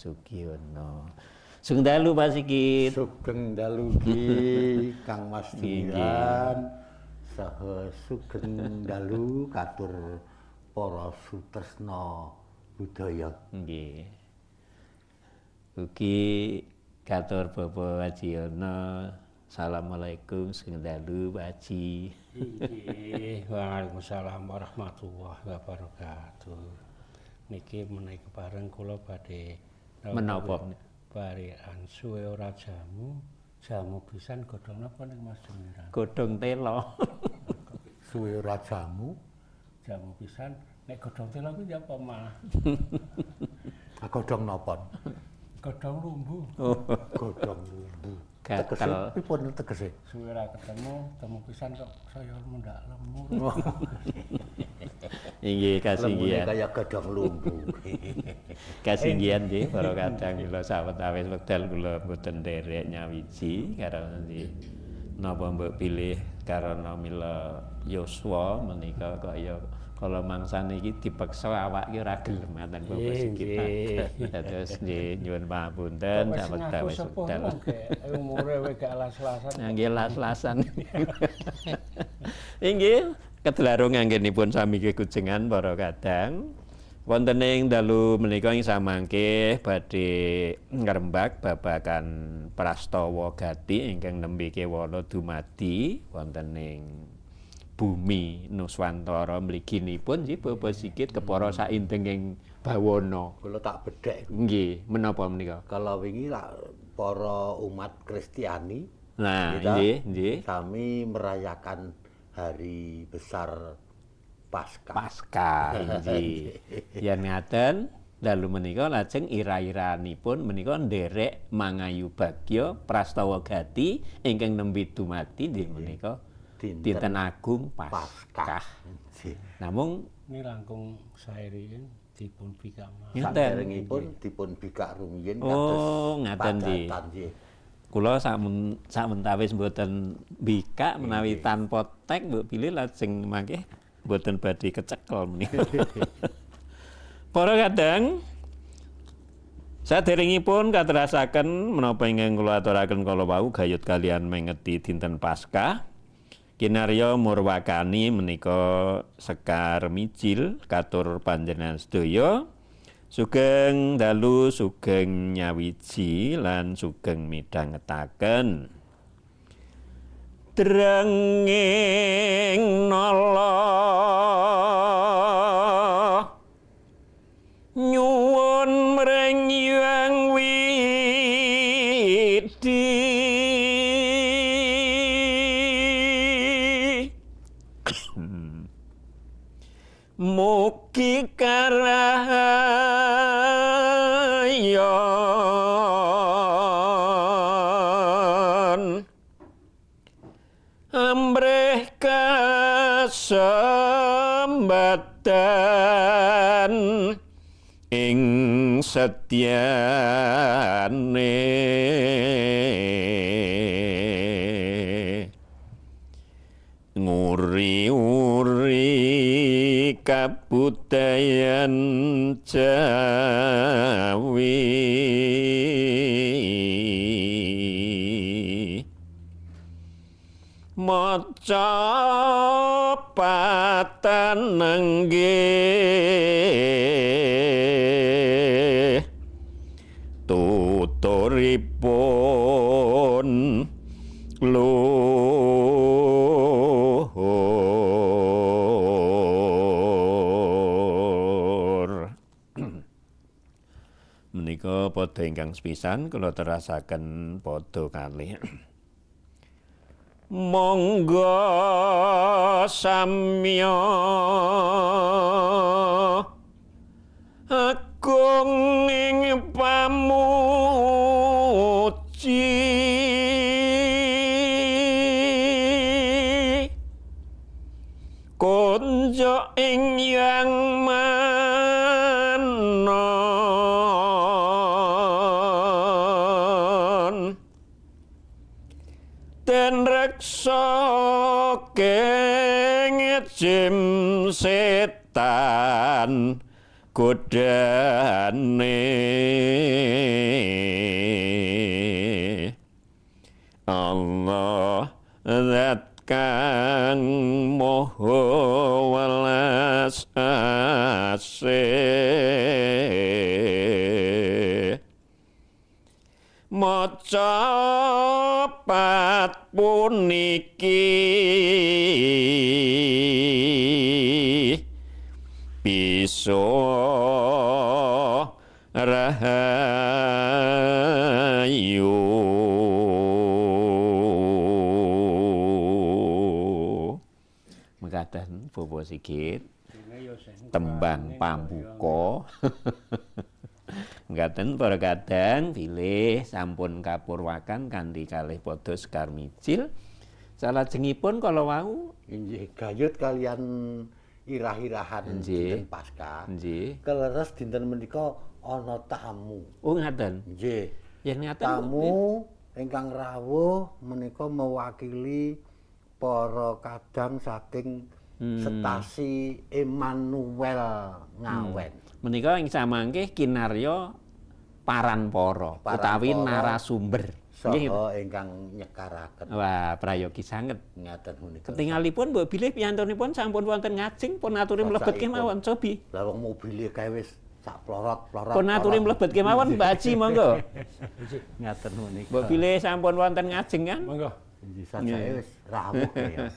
Sugiono. Sugeng dalu Pak Sigit. Sugeng dalu ki Kang Mas Dumiran saha sugeng dalu katur para sutresna budaya. Nggih. Ugi katur Bapak Wajiono. Assalamualaikum, sugeng dalu Pak Haji. Nggih, waalaikumsalam warahmatullahi wabarakatuh. Niki menawi kepareng kula badhe menapa? Barian suwe ora jamu, jamu pisan godhong napa ning Mas Dumiran? Godhong telo. Suwe ora jamu, jamu pisan nek godhong telo kuwi apa malah? Godhong napa? Godhong lumbu. Oh. Godhong lumbu. Tegese pripun tegese? Suwe ora ketemu, temu pisan kok saya mundak lemu. Inggih kasinggihan. Kaya godhong lumbu. Kasinggihan nggih para kadang kula sawetawis wekdal kula mboten nderek nyawiji karena nggih napa mbok pilih karena mila yuswa menika kaya kala mangsane iki dipeksa awak iki ora gelem ngaten Bapak Sigit. Dados nggih nyuwun pangapunten sawetawis wekdal. Umure wis gak las-lasan. Nggih las-lasan. Inggih kedelarung anggenipun sami kekujengan para kadang. Wonten ing dalu menika ing samangke badhe ngrembak babagan prastawa gati ingkang nembe kewala dumadi wonten ing bumi Nuswantara mliginipun nggih Bapak Sigit kepara saindenging bawana. Kula tak bedhek. Nggih, menapa menika? Kala wingi lak para umat Kristiani nah, nggih, nggih sami merayakan hari besar Paskah. Paskah nggih. Yen ngaten dalu menika lajeng ira-iranipun menika nderek mangayu bagya prastawa gati ingkang nembe dumadi nggih menika dinten agung Paskah. Namung ini langkung sae dipun bikak. Saderengipun dipun bikak rumiyin kados. Oh, ngaten nggih. Kula samentawis mboten bikak menawi tanpa tek mbok pilih lajeng mangke mboten badhe kecekel menika. Para kadang saderengipun katerasaken menapa ingkang kula aturaken kala wau gayut kalian mengeti dinten Paskah. Kinarya murwakani menika sekar mijil katur panjenengan sedaya. Sugeng dalu, sugeng nyawiji lan sugeng midhangetaken. Drenging nala nyuwun mring Hyang Widi mugi karahayon amrih kasembatan ing setyane nguri-uri kabudayan Jawi maca patanengge tuturipun luhur. Menika padha ingkang sepisan kula terasaken padha kalih. Monggo samya agung ing pamuji konjo ing yang manon den reksa keng jim setan Godane Allah zat kang maha welas asih maca pat puniki bisa rahayu. Mekaten Bapak Sigit tembang pambuka. Ngaten para kadang bilih sampun kapurwakan kanthi kalih padha sekar mijil. Salajengipun kala wau inggih gayut kalian irah-irahan dinten Paskah. Nggih. Keleres dinten menika ana tamu. Oh ngaten. Nggih. Yen ngaten tamu ingkang rawuh menika mewakili para kadang saking stasi Emmanuel Ngawen. Menika ing samangke kinarya paranpara utawi narasumber saha ingkang nyekaraken. Wah, prayogi sanget. Ngaten menika. Ketingalipun mbok bilih piyantunipun sampun wonten ngajeng pun aturi mlebet kemawon cobi. Lah wong mobile kae wis sak plorot-plorot. Pun aturi mlebet kemawon Mbak Haji monggo. Ngaten menika. Mbok bilih sampun wonten ngajeng kan? Monggo. Nggih sajake wis rawuh ya.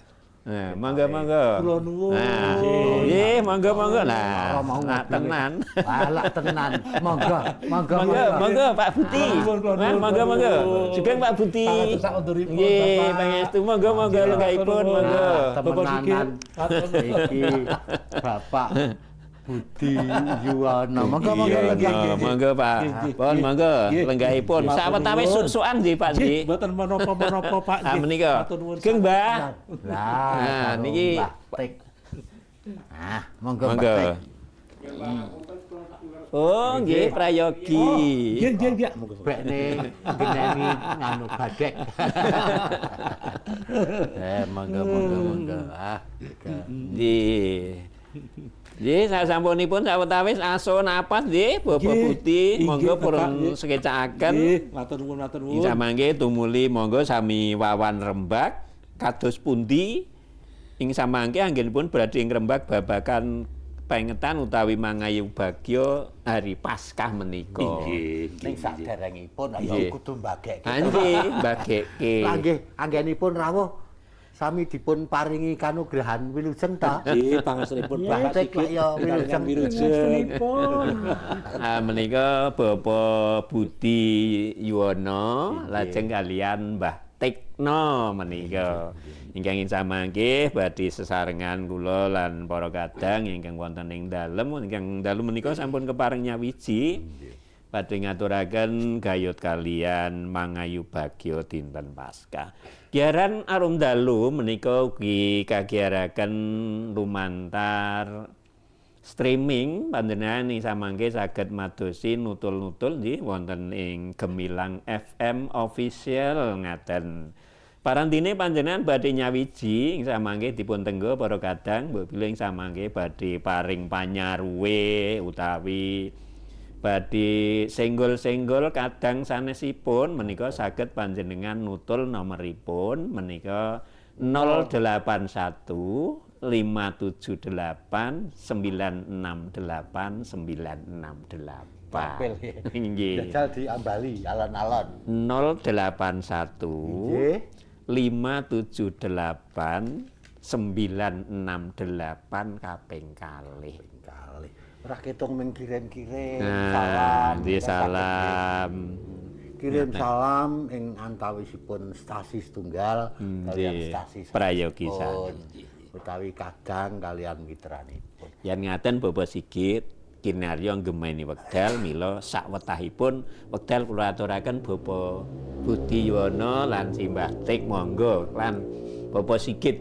Nah, monggo monggo. Kula nuwun. Nggih, monggo monggo. Nah, tenan. Wah, tenan. Monggo, monggo. Monggo, monggo Pak Budi. Monggo monggo. Sugeng Pak Budi. Nggih, pangestu monggo monggo lenggahipun monggo. Bapak Sigit. Iki Bapak Budi Yuwono. Monggo monggo lenggah. Monggo Pak. Pun monggo lenggahipun. Sawetawis suk-sukan nggih Pak nggih. Mboten menapa-menapa Pak nggih. Ah menika. Geng Mbah. Lah niki Ah, monggo Mbah. Oh nggih prayogi. Nggih nggih nggih. Monggo. Bekne geneni nganu badhek. Monggo monggo monggo. Ah. Nggih. Nggih, sasampunipun sawetawis aso napas nggih Bapak Budi, monggo purun sekecakaken. Nggih, matur nuwun matur nuwun. Samangke tumuli monggo sami wawan rembag kados pundi ing samangke anggenipun badhe ngrembag babagan pengetan utawi mangayu bagya hari Paskah menika. Nggih, ning saderengipun ayo kudu mbagekke. Nggih, mbagekke. Lah nggih, anggenipun rawuh sami dipun paringi kanugrahan wilujeng ta. Nggih, pangestunipun Bapak Sigit ya wilujeng wilujengipun. Ah menika Bapak Budi Yuwono lajeng kalian Mbah Tikno menika. Ingkang ing samangke badhe sesarengan kula lan para kadang ingkang wonten ing dalem ingkang dalu menika sampun kepareng nyawiji. Badhe ngaturaken gayut kalian mangayu bagya dinten Paskah. Giaran arum dalu menika ugi kagiaraken lumantar streaming panjenengan ing samangke saged madosi nutul-nutul nggih wonten ing Gemilang FM official ngaten. Parantine panjenengan badhe nyawiji ing samangke dipun tenggo para kadang mbok bilih ing samangke badhe paring panyaruwe utawi badhe senggol-senggol kadang sanesipun menika saged panjenengan nutul nomeripun menika 081 578 968 968. Nggih. Jajal diambali alon-alon. 081 578 968 kaping kalih. Ora ketung mung kirim-kirim salam, nggih salam. Kirim salam ing antawisipun stasi setunggal kalian stasi prayogi sanget utawi kadang kalian mitranipun. Yen ngaten Bapak Sigit kinarya nggemeni wekdal mila sakwetahipun wekdal kula aturaken Bapak Budi Yuwono lan Simbah Tik monggo lan Bapak Sigit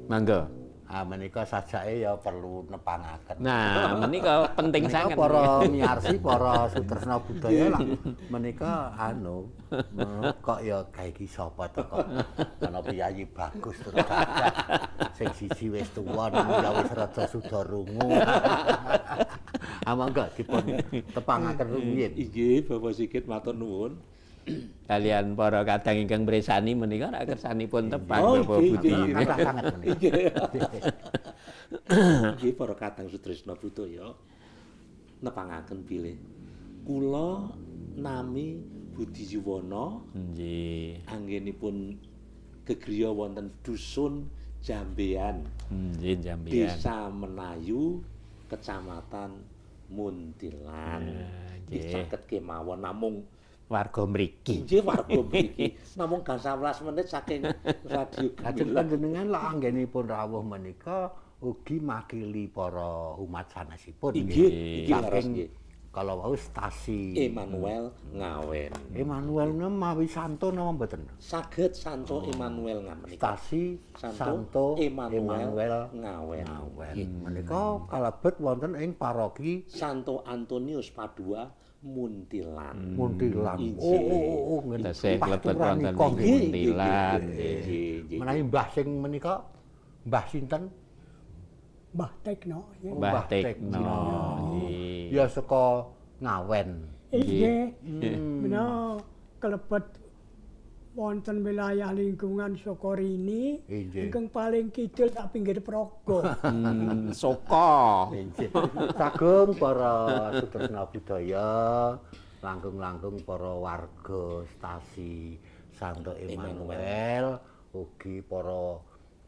monggo. Ah menika sajake ya perlu nepangaken. Nah, menika penting sanget. Para miyarsi, para sutresna budaya lah menika anu kok ya gawe iki sapa to kok ana piyayi bagus terus gagah. Sing siji wis tuwa nang ya wis rada suda rungu. Monggo dipun tepangaken rumiyin. Inggih, Bapak Sigit matur nuwun. Kalian para kadang ingkang mresani menika rak kersanipun tepang Oh, Bapak nggih, Budi. nggih. Kathah sanget menika. Nggih, para kadang sutresna budaya nepangaken bilih kula nami Budi Yuwana Nggih. anggenipun gegriya wonten dusun Jambean, Nggih, Jambean. Desa Menayu, Kecamatan Muntilan. Nggih, nggih. caket kemawon namung Warga mriki. nggih warga mriki namung gangsal 11 menit saking Radio Lajeng Gemilang. panjenengan lak anggenipun rawuh menika ugi makili para umat sanesipun. Inggih, inggih leres Saking nggih. kalau wau stasi Emmanuel Ngawen. Emmanuel mawi Santo napa mboten? Saged Santo Emmanuel menika. Stasi Santo Santo Emmanuel Emmanuel Ngawen. Ngawen. Menika kalebet wonten ing paroki Santo Antonius Padua Muntilan. Muntilan. Inggih. Oh, ngene. Tesih klebet Paturan wonten nika ing nggih. Muntilan. Nggih. Nggih, nggih. Menawi mbah sing menika Mbah sinten? Mbah Tekno. Ya. Oh, Mbah Tekno. Nggih. Ya saka Ngawen. Inggih. Mena kelebet wonten wilayah lingkungan Sokorini Inggih. ingkang paling kidul sak pinggir Progo. Soko. Inggih. Sagung para sutresna budaya, langkung-langkung para warga stasi Santo Emmanuel, ugi para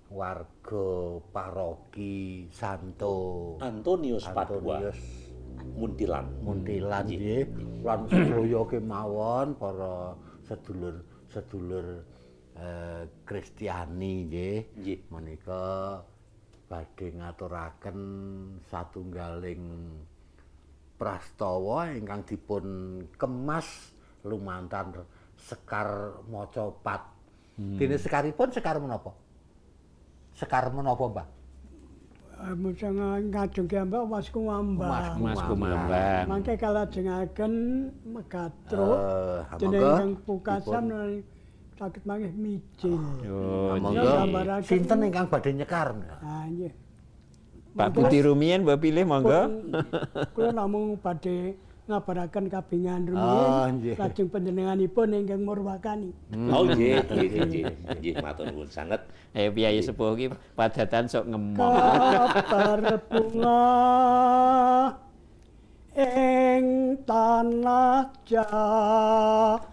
warga paroki Santo Antonius Padua Antonius Muntilan. Muntilan nggih, lan sedaya kemawon para sedulur-sedulur Kristiani nggih. Nggih. Menika badhe ngaturaken satunggaling prastawa ingkang dipun kemas lumantar Sekar Macapat. Dene sekaripun sekar menapa? Sekar menapa, Mbah? Mujeng ngajeng kiambak Mas Kumambang. Mas Kumambang. Mangke kalajengaken megatruh dene Monggo. ingkang pukasan saged mangih mijil. Oh, Monggo. nggih. Gambaraken. Sinten ingkang badhe nyekar? Ah nggih. Pak Budi rumiyin mbok pilih monggo. Kula namung badhe ngabaraken kabingan Ah, rumiyin nggih. lajeng panjenenganipun ingkang murwakani. Oh nggih, nggih, nggih. Nggih, matur nuwun sanget. Piyayi sepuh iki padatan sok ngemong. Kabar bunga ing tanah Jawi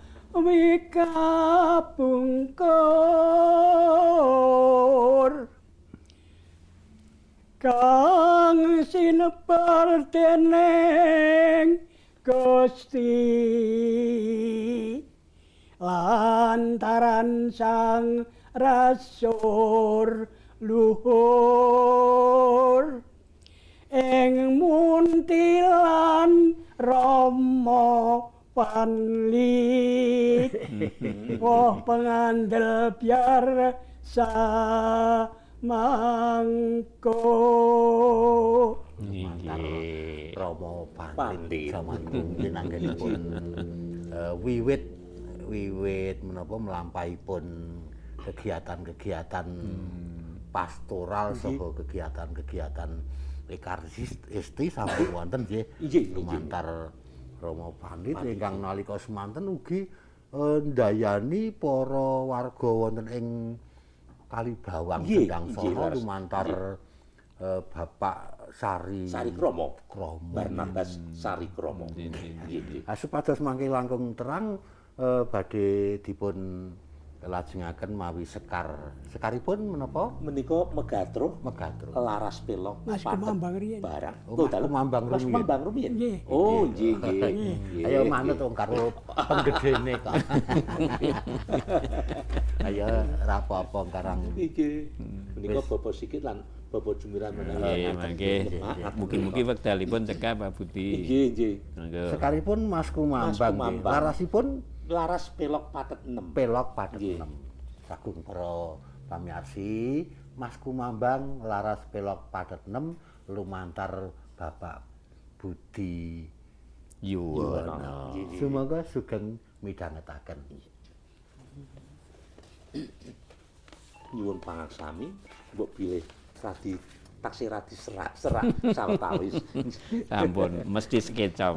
kapungkur kang sinebar dening Gusti lantaran sang rasur luhur ing Muntilan Rama Panlit woh pengandel biar samangko. Nggih. Rama Pandit Pandit. jaman rumiyin anggenipun wiwit wiwit menapa mlampahipun kegiatan-kegiatan pastoral saha kegiatan-kegiatan ekaristi sampun wonten nggih Nggih, nggih. lumantar Rama Pandit ingkang nalika semanten ugi ndayani para warga wonten ing Kalibawang Nggih, Sendang nggih, Sono leres. lumantar Bapak Sari Sari Kromo. Kromo. Barnabas Sari Kromo. Nggih, nggih. Ah, supados mangke langkung terang badhe dipun lajengaken mawi sekar. Sekaripun menapa? Menika megatruh Megatruh. laras pelok Mas patet Kumambang riyin. barang. Oh, Lho, Mas dalem. Kumambang Mas rumiyin. Kumambang rumiyin. Nggih. Oh, nggih, nggih. Nggih. Ayo manut wong karo penggedene kok. Ayo ora apa-apa karang. Nggih. Menika Bapak Sigit lan Bapak Jumiran menawi Nggih, ngaten mangke. nyemak. Mugi-mugi wekdalipun cekap Pak Budi. Nggih, nggih. Monggo. Sekaripun Mas Kumambang Mas nggih. Kumambang. Larasipun Laras pelok patet 6. pelok padet Nggih. 6. Sagung para pamirsa, Mas Kumambang laras pelok padet 6 lumantar Bapak Budi Yuwono. Sumangga sugeng midhangetaken. Nyuwun pangaksami mbok bilih radi taksih radi serak-serak sawetawis. Sampun mesti sekeca.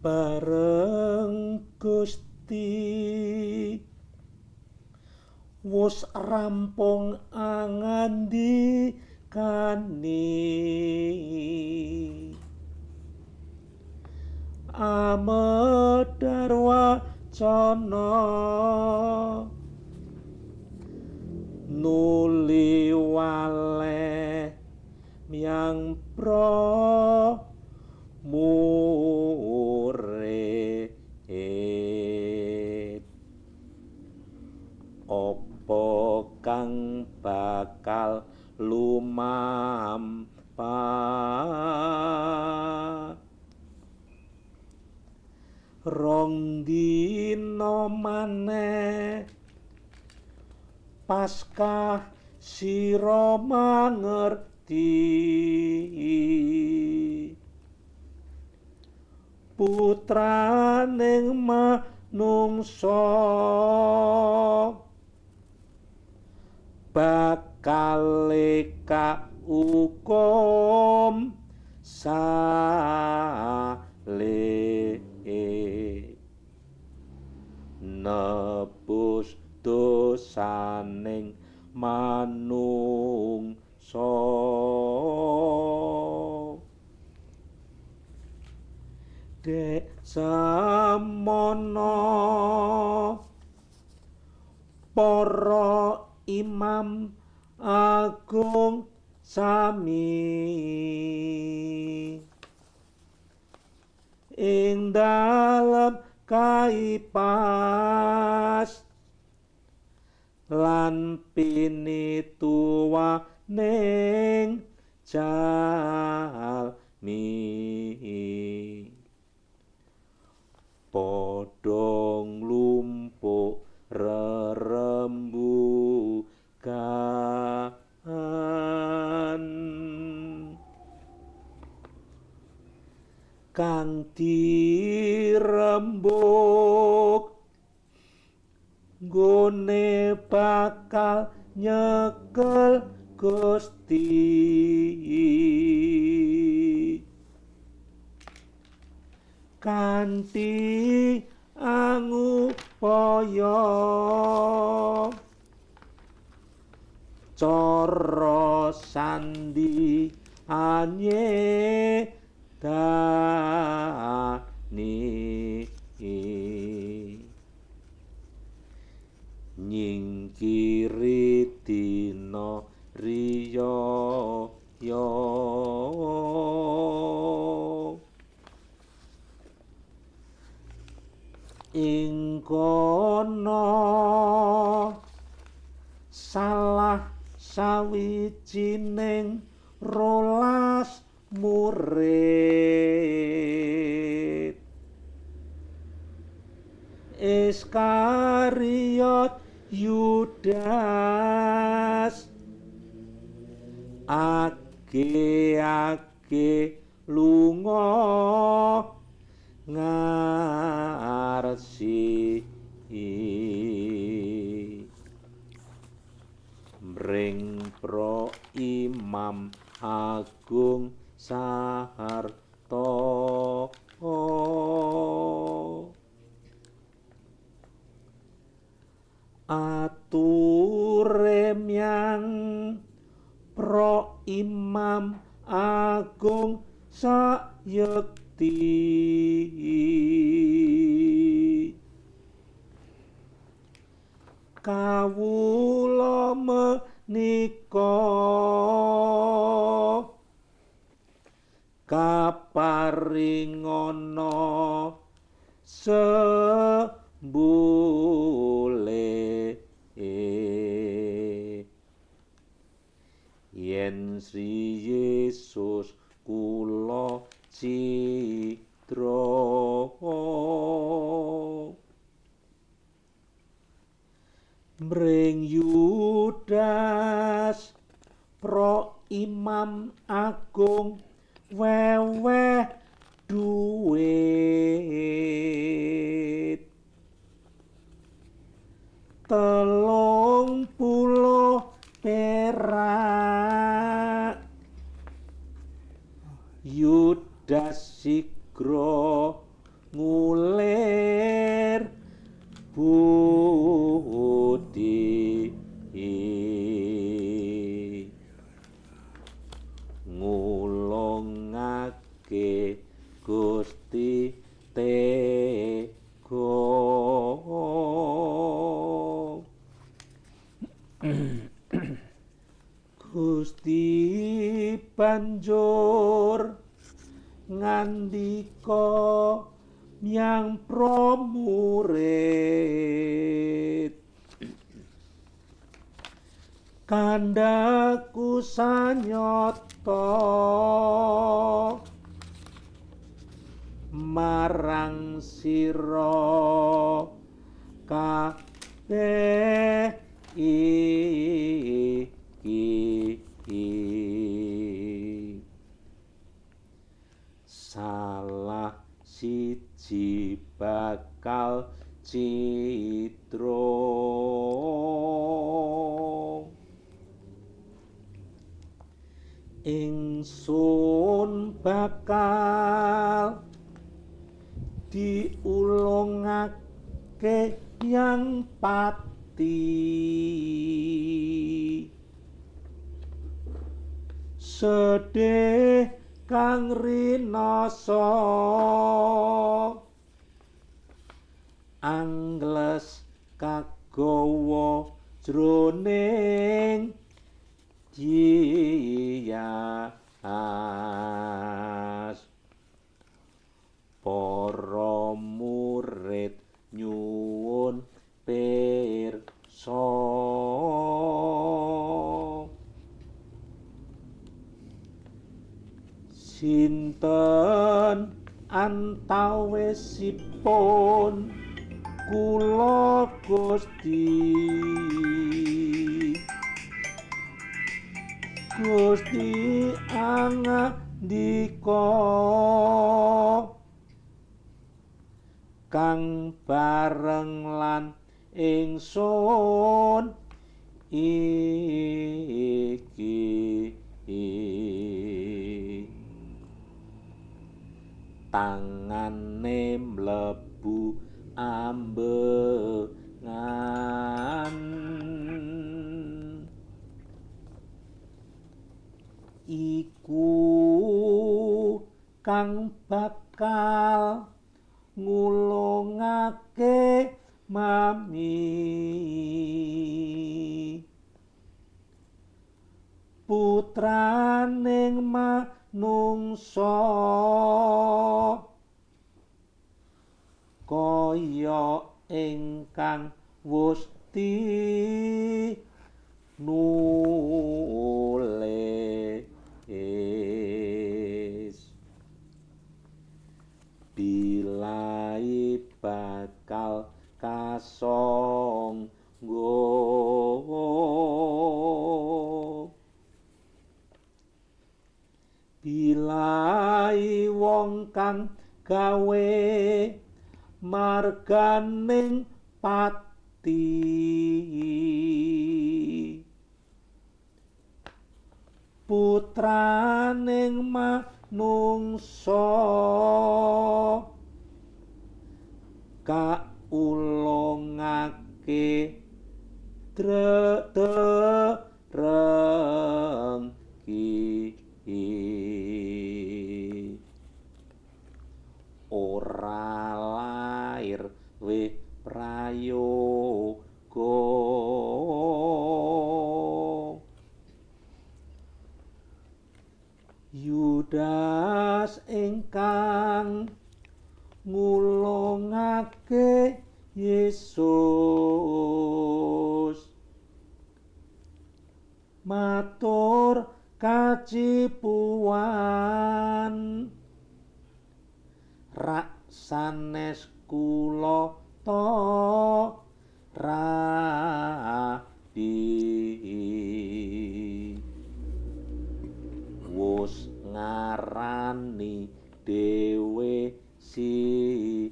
Bareng Gusti wus rampung angandikani, amedhar wacana nuli waleh miyang pra murid. Apa kang bakal lumampah rong dina maneh Paskah sira mangerti, putraning manungsa bakal kaukum saleh nebus dosaning manungsa. Dek semono para imam agung sami ing dalem Kaipas lan pinituwaning jalmi padha nglumpuk rerembugan kang dirembuk nggone bakal nyekel Gusti. Kanthi angupaya cara sandi anye dani nyingkiri dina riyaya ing kono salah sawijining 12 murid Iskariot Yudas age-age lunga ngarsi mring pro imam agung saharta ature myang pro imam agung sayekti kawula menika kaparingana sembule yen Sri Yesus kula cidra mring Yudas pro imam agung weweh duit 30 perak. ngulir budi ngulungake Gusti Tego. Gusti banjur ngandika myang pra murid, kandhaku sanyata marang sira kabeh iki. Salah siji bakal cidra, ingsun bakal diulungake yang pati. Sedih kang rinasa angles kagawa jroning jiyas. Para murid nyuwun pirsa, sinten antawisipun kula Gusti? Gusti angandika kang bareng lan ingsun iki. Tangane mlebu ambengan, iku kang bakal ngulungake mami. Putraning manungsa kaya ingkang wus tinulis. Bilai bakal kasangga, bilai wong kang gawe marganing pati. Putraning manungsa kaulungake drengki. Ora lair wih prayoga, Yudas ingkang ngulungake Yesus matur kacipuan, rak sanes kula ta rabi. Wus ngarani dhewe sira.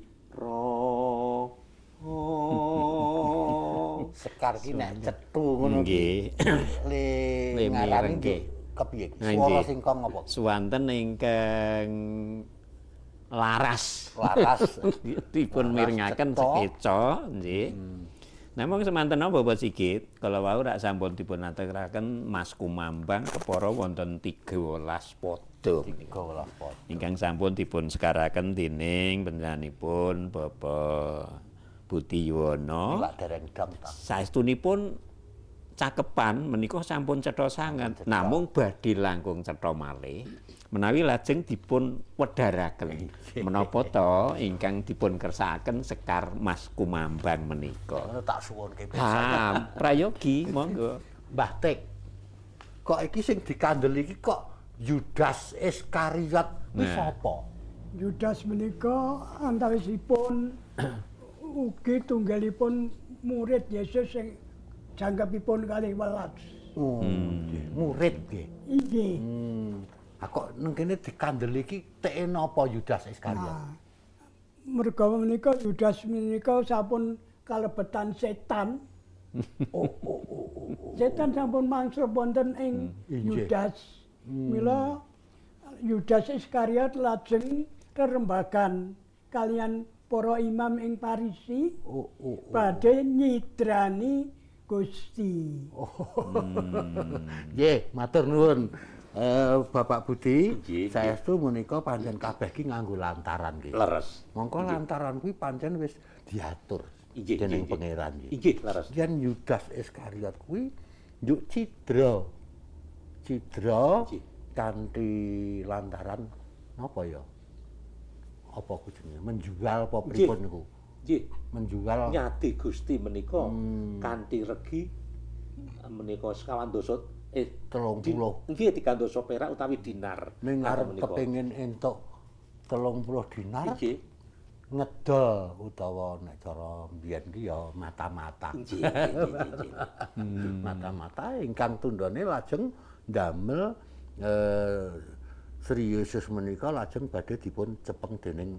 Sekar ki nek cetu ngono ki. Le ngarani kepiye? Swara sing kang apa? Suwanten ingkang Laras. Laras. Dipun mirengaken sekeca nggih. Namung semanten Bapak Sigit, kala wau rak sampun dipun aturaken Mas Kumambang kepara wonten 13 pada. 13 pada. Ingkang sampun dipun sekaraken dening panjenenganipun Bapak Budi Yuwono. Lak dereng dam ta. Saestunipun cakepan menika sampun cetha sanget, namung badhe langkung cetha malih menawi lajeng dipun wedharaken menapa ta ingkang dipun kersakaken Sekar Mas Kumambang menika. Ngono tak suwunke pisan. Ha, prayogi monggo. Mbah Tik. Kok iki sing dikandel iki kok Yudas Iskariot kuwi sapa? Yudas menika antawisipun ugi tunggalipun murid Yesus sing jangkepipun kalih welas. Oh, nggih, murid nggih. Inggih. Ha kok nang kene dikandel iki teke napa Yudas Iskariot? Nah, merga menika Yudas menika sampun kalebetan setan. Oh. Setan sampun mangsa wonten ing Yudas. Mila Yudas Iskariot lajeng rerembagan kalian para imam ing Parisi badhe nyidrani Gusti. Nggih, matur nuwun. Bapak Budi, saestu menika pancen kabeh ki nganggo lantaran nggih. Leres. Mongko lantaran kuwi pancen wis diatur dening pangeran nggih. Inggih, leres. Yen Yudas Iskariot kuwi njuk cidra. Cidra kanthi lantaran napa ya? Apa ku jenenge? Menjual apa pripun niku? Nggih. Menjual nyati Gusti menika kanthi regi menika sekawan dasa 30. Nggih, 3 perak utawi dinar. Ning arep kepengin entuk 30 dinar. Nggih. Ngedol utawa nek cara mbiyen ki ya mata-mata. Nggih. Mata-mata ingkang tundhone lajeng ndamel Sri Yesus menika lajeng badhe dipun cepeng dening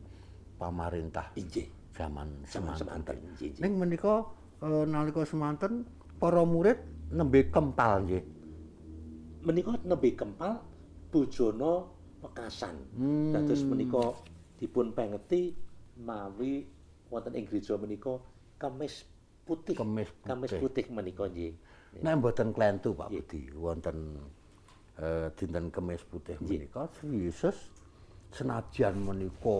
pamarentah. Nggih. Zaman semanten. Nggih. Ning menika nalika semanten para murid nembe kempal nggih. Menika nembe kempal bojone wekasan. Dados menika dipun pengeti mawi wonten ing gereja menika kemis putih. Kemis putih menika nggih. Nek mboten klentu Pak Budi, wonten dinten kemis putih menika Sri Yesus senajan menika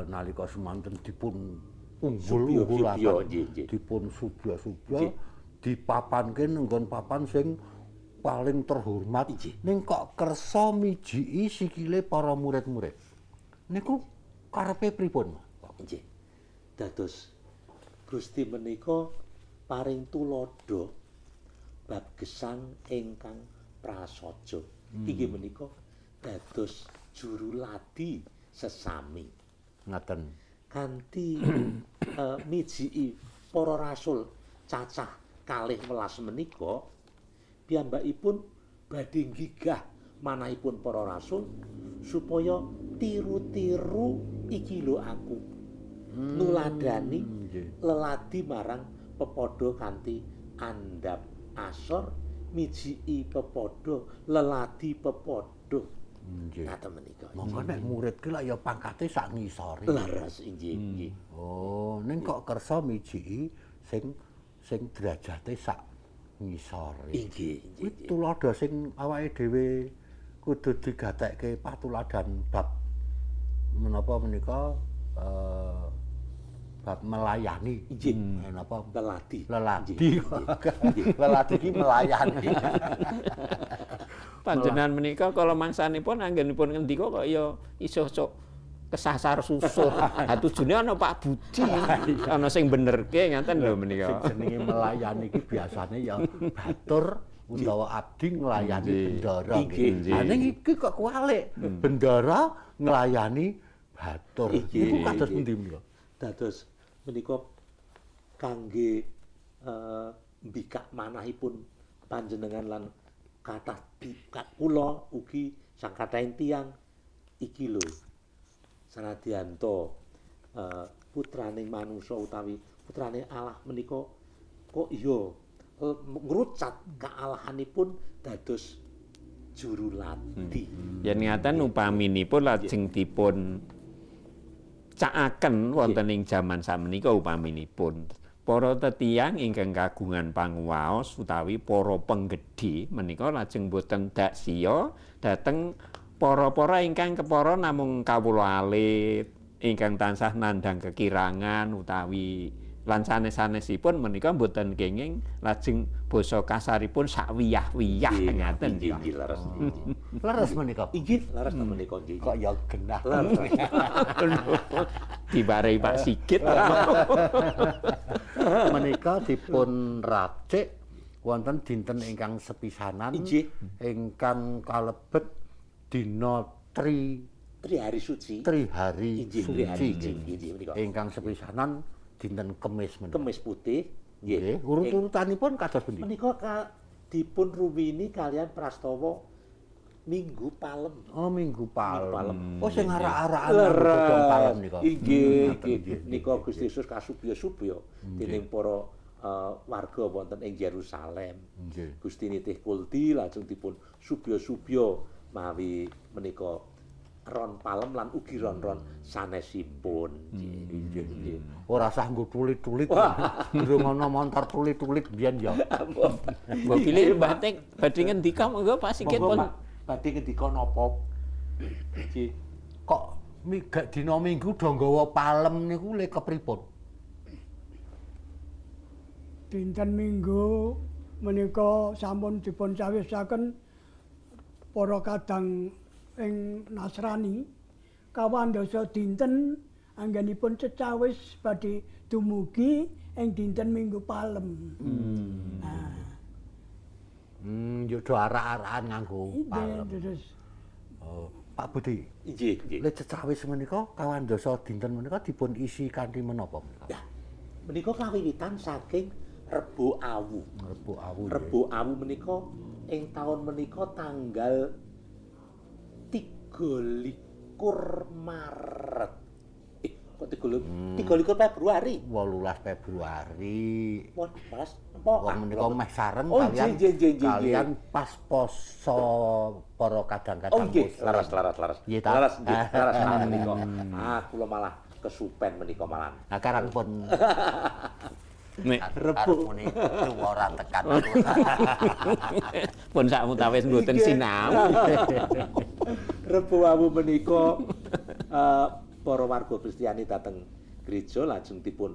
nalika semanten dipun unggul-unggulaken, dipun subya-subya, dipapanke nenggon papan sing paling terhormat, ning kok kersa mijiki sikile para murid-murid. Niku karepe pripun, Pak? Nggih. Dados Gusti menika paring tuladha bab gesang ingkang prasaja. Inggih menika dados juru ladi sesami. Ngaten. Kanthi mijiki para rasul cacah kalih welas menika piyambakipun badhe nggigah manahipun para rasul supaya tiru-tiru iki lho aku nuladani leladi marang pepadha kanthi andhap asor mijiki pepadha leladi pepadha. Nggih. Ngaten menika. Monggo nek murid ki lak ya pangkate sak ngisore. Leres inggih nggih. Oh, ning kok kersa mijiki sing sing derajate sak ngisore. Inggih, Kuwi tuladha sing awake dhewe kudu digatekke patuladan bab menapa menika bab melayani. Inggih. Menapa leladi. Leladi. Leladi ki melayani. Panjenengan menika kala mangsanipun anggenipun ngendika kok ya iso sok kesasar susur. Ha tujune ana Pak Budi, ana sing benerke ngaten lho menika. Sing jenenge melayani iki biasane ya batur utawa abdi nglayani bendara. Nggih. Ha ning iki kok kuwalik, bendara nglayani batur. Niku kados pundi menika? Dados menika kangge mbikak manahipun panjenengan lan kathah kula ugi sang kathahing tiyang iki lho. Sanadyanto putraning manungsa utawi putrane Allah menika kok iya ngrucat kaalahanipun dados juruladi. Yen ngaten upaminipun lajeng dipun cakaken wonten ing jaman sakmenika upaminipun para tetiyang ingkang kagungan panguwaos utawi para penggedhe menika lajeng boten daksiya dhateng para-para ingkang kepara namung kawula alit ingkang tansah nandhang kekirangan utawi lan sanes-sanesipun menika boten kenging lajeng basa kasaripun sakwiyah-wiyah ngaten. Inggih, inggih, leres. Inggih. Leres menika. Inggih, leres menika nggih. Kok ya genah. Leres. Dibarei Pak Sigit. Menika dipun racik wonten dinten ingkang sepisanan Inggih. ingkang kalebet dina Tri hari suci. Trihari Inggih, tri hari suci. suci. Inggih menika. Ingkang sepisanan dinten Kemis menika. Kemis putih. Nggih, Nggih. urut-urutanipun kados pundi? Menika dipun ruwini kalian prastawa Minggu Palem. Oh, Minggu Palem. Minggu Palem. Oh, sing arak-arakan godhong palem nika. Inggih, Ngaten, inggih. Nika Gusti Yesus kasubya-subya dening para warga wonten ing Yerusalem. Nggih. Gusti nitih kulti lajeng dipun subya-subya mawi menika ron palem lan ugi ron-ron sanesipun. Nggih. Nggih. Ora usah nggo tulit-tulit. Durung ana montor tulit-tulit biyen ya. Mbok pilih Mbah Tek badhe ngendika monggo Pak Sigit Monggo pun. Pak, badhe ngendika napa? Nggih. Kok gak dina Minggu do nggawa palem niku le kepripun? Dinten Minggu menika sampun dipun cawisaken para kadang ing Nasrani kawandasa dinten anggenipun cecawis badhe dumugi ing dinten Minggu Palem. Nah, Yo do arak-arakan nganggo palem. terus Oh, Pak Budi, Nggih, nggih. le cecawis menika kawandasa dinten menika dipun isi kanthi menapa menika? Nah, menika kawiwitan saking Rebo Awu. Rebo Awu. nggih. Rebo Awu menika ing taun menika tanggal 23 Maret. Kok 23 Februari. 18 Februari. 18 apa? Wong menika meh sareng Oh, kalian nggih, nggih, nggih, nggih. kalian pas poso para kadang-kadang Oh nggih, muslim. leres leres leres. Nggih ta? Leres nggih, leres lah menika. Ah, kula malah kesupen menika malah. Nah, karang pun Nek rebo muni tuwa ora tekan. pun sak mutawis mboten sinau. Rebo Awu menika para warga Kristiani dhateng gereja lajeng dipun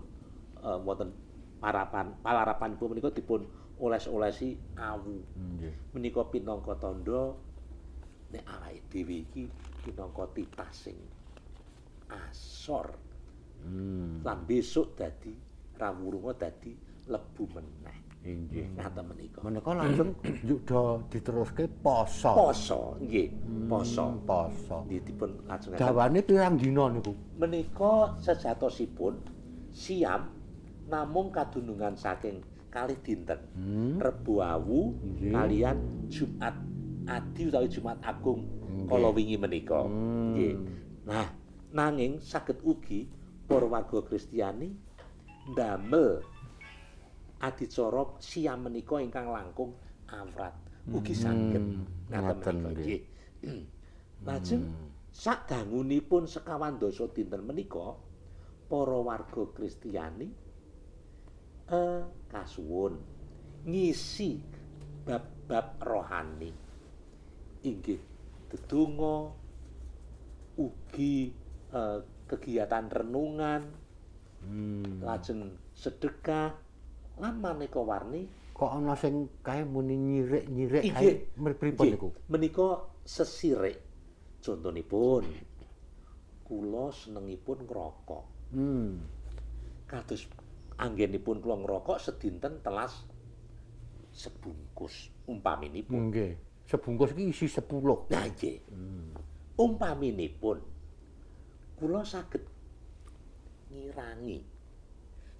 wonten parapan palarapanipun menika dipun oles-olesi awu. Nggih. Menika pinangka tandha nek awake dhewe iki pinangka titah sing asor. Lan besok dadi rawurunga dadi lebu meneh. Inggih. Ngaten menika. Menika langsung njuk do diteruske poso. Poso, nggih, poso. Poso. Nggih dipun lajengaken. Dawane pirang dina niku? Menika sejatosipun siam namung kadunungan saking kalih dinten. Rebo Awu kalian Jumat Adi utawi Jumat Agung kala wingi menika. Nggih. Nah, nanging saged ugi para warga Kristiani ndamel adicara siam menika ingkang langkung awrat. Ugi saged ngaten Ngaten, menika nggih. nggih. Lajeng sadangunipun sekawan dasa dinten menika para warga Kristiani kasuwun ngisi bab-bab rohani inggih dedonga ugi kegiatan renungan lajeng sedekah lan maneka warni. Kok ana sing kae muni nyirik-nyirik kae Inggih. pripun Nggih. niku? Menika sesirik. Contonipun kula senengipun ngrokok. Kados anggenipun kula ngrokok sedinten telas sebungkus umpaminipun. Nggih. Sebungkus iki isi 10. Nah nggih. Umpaminipun kula saged ngirangi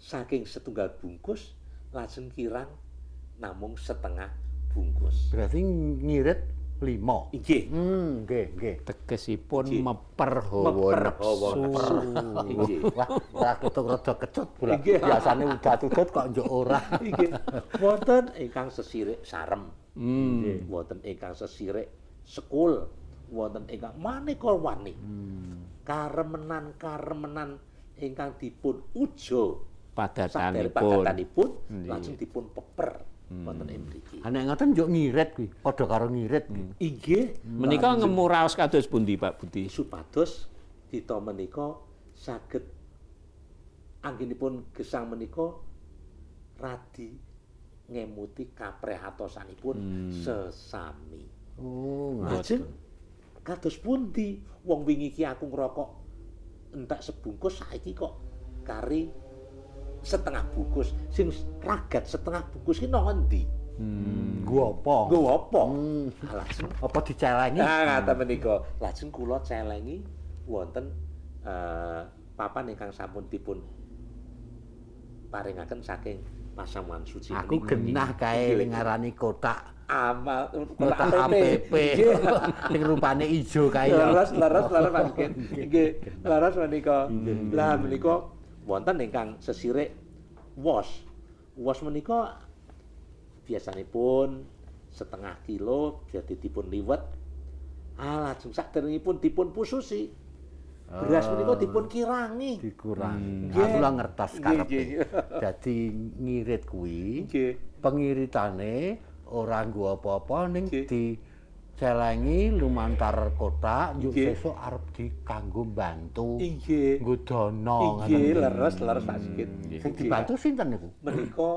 saking setunggal bungkus lajeng kirang namung setengah bungkus. Berarti ngirit 5. Nggih. Nggih, nggih. Tegesipun Nggih. meper hawa Meper hawa nafsu. nafsu. Nggih. Wah, ora ketuk rada kecut pula. Nggih. Biasane udat-udut kok njuk ora. Nggih. Wonten ingkang sesirik sarem. Wonten ingkang sesirik Sekul, wonten ingkang maneka warni. Karemenan-karemenan ingkang dipun uja Padatanipun. Padatanipun lajeng dipun peper wonten ing mriki. Ha nek ngoten njuk ngirit kuwi, padha karo ngirit kuwi. Inggih. Menika ngemu raos kados pundi Pak Budi? Supados kita menika saged anggenipun gesang menika radi ngemuti kaprihatosanipun sesami. Oh, Lajeng kados pundi wong wingi iki aku ngrokok entek sebungkus, saiki kok kari setengah bungkus. Sing ragat setengah bungkus ki nang endi? Nggo apa? Nggo apa? Lajeng Apa dicelengi? Nah, ngaten menika. Lajeng kula celengi wonten papan ingkang sampun dipun paringaken saking pasamuan suci. Aku menika. genah kae ngarani kotak amal kotak APP sing rupane ijo kae. Leres leres leres Mas Sigit. Nggih, leres menika. Lah menika wonten ingkang sesirik wos. Wos menika biasanipun setengah kilo jadi dipun liwet. Ah, lajeng saderengipun dipun pususi. Beras menika dipun kirangi. Dikurangi. Nggih. Aku lah ngertos Nggih, karepe. nggih. Dadi ngirit kuwi, Nggih. pengiritane ora nggo apa-apa ning Nggih. dicelengi lumantar kotak njuk Nggih. sesuk arep dikanggo mbantu. Inggih. Nggo dana Inggih, leres leres Pak Sigit. Sing dibantu sinten niku? Menika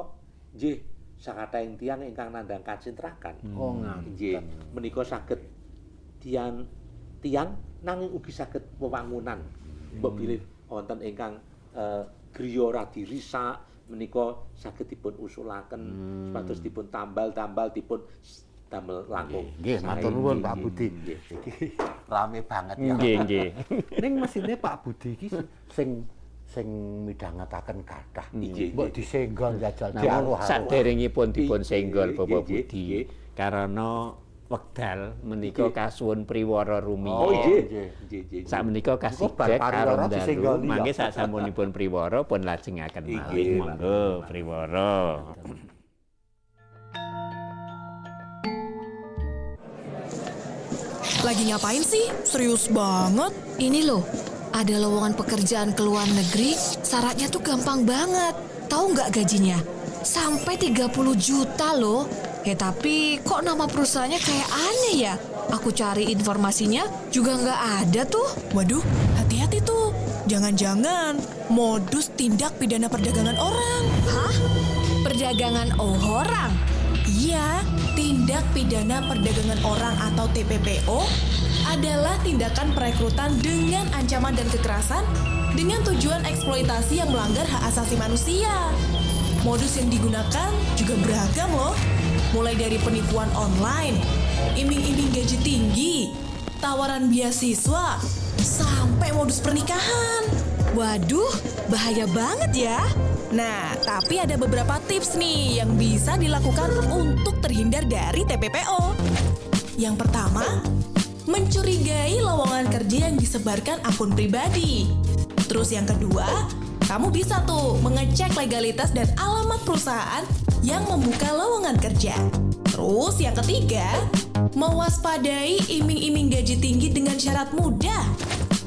nggih sakathahing tiyang ingkang nandhang kacintrakan. Oh, ngaten. Nggih, menika saged tiyang tiyang nanging ugi saged wewangunan. Mbok bilih wonten ingkang griya radi risak menika saged dipun usulaken supados dipun tambal-tambal dipun damel langkung. Nggih, matur nuwun Pak Budi. Nggih. Iki rame banget ya. Nggih, nggih. Ning mesine Pak Budi iki sing sing midhangetaken kathah. Nggih, Mbok nggih. disenggol jajal Namun diaruh-aruh. saderengipun dipun senggol Nggih, Bapak nggih, Budi nggih. karena wekdal menika kasuwun priwara rumiyin. Oh nggih. Nggih. Nggih, nggih. Sakmenika Engko bar kasidek pariwara karo dalu disenggoli ya. mangke sasampunipun priwara pun lajengaken malih. Nggih, Monggo priwara. Lagi ngapain sih? Serius banget. Ini loh, ada lowongan pekerjaan ke luar negeri, syaratnya tuh gampang banget. Tahu nggak gajinya? Sampai 30 juta loh. Ya tapi kok nama perusahaannya kayak aneh ya? Aku cari informasinya juga nggak ada tuh. Waduh, hati-hati tuh. Jangan-jangan modus tindak pidana perdagangan orang. Hah? Perdagangan orang? Iya, tindak pidana perdagangan orang atau TPPO adalah tindakan perekrutan dengan ancaman dan kekerasan dengan tujuan eksploitasi yang melanggar hak asasi manusia. Modus yang digunakan juga beragam loh. Mulai dari penipuan online, iming-iming gaji tinggi, tawaran beasiswa, sampai modus pernikahan. Waduh, bahaya banget ya. Nah, tapi ada beberapa tips nih yang bisa dilakukan untuk terhindar dari TPPO. Yang pertama, mencurigai lowongan kerja yang disebarkan akun pribadi. Terus yang kedua, kamu bisa tuh mengecek legalitas dan alamat perusahaan yang membuka lowongan kerja. Terus yang ketiga, mewaspadai iming-iming gaji tinggi dengan syarat mudah.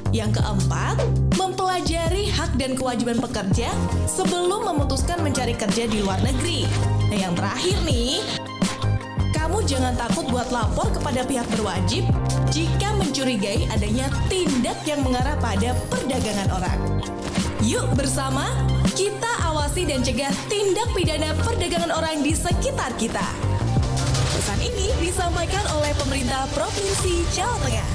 Yang keempat, mempelajari hak dan kewajiban pekerja sebelum memutuskan mencari kerja di luar negeri. Nah, yang terakhir nih, kamu jangan takut buat lapor kepada pihak berwajib jika mencurigai adanya tindak yang mengarah pada perdagangan orang. Yuk bersama, kita awasi dan cegah tindak pidana perdagangan orang di sekitar kita. Pesan ini disampaikan oleh pemerintah Provinsi Jawa Tengah.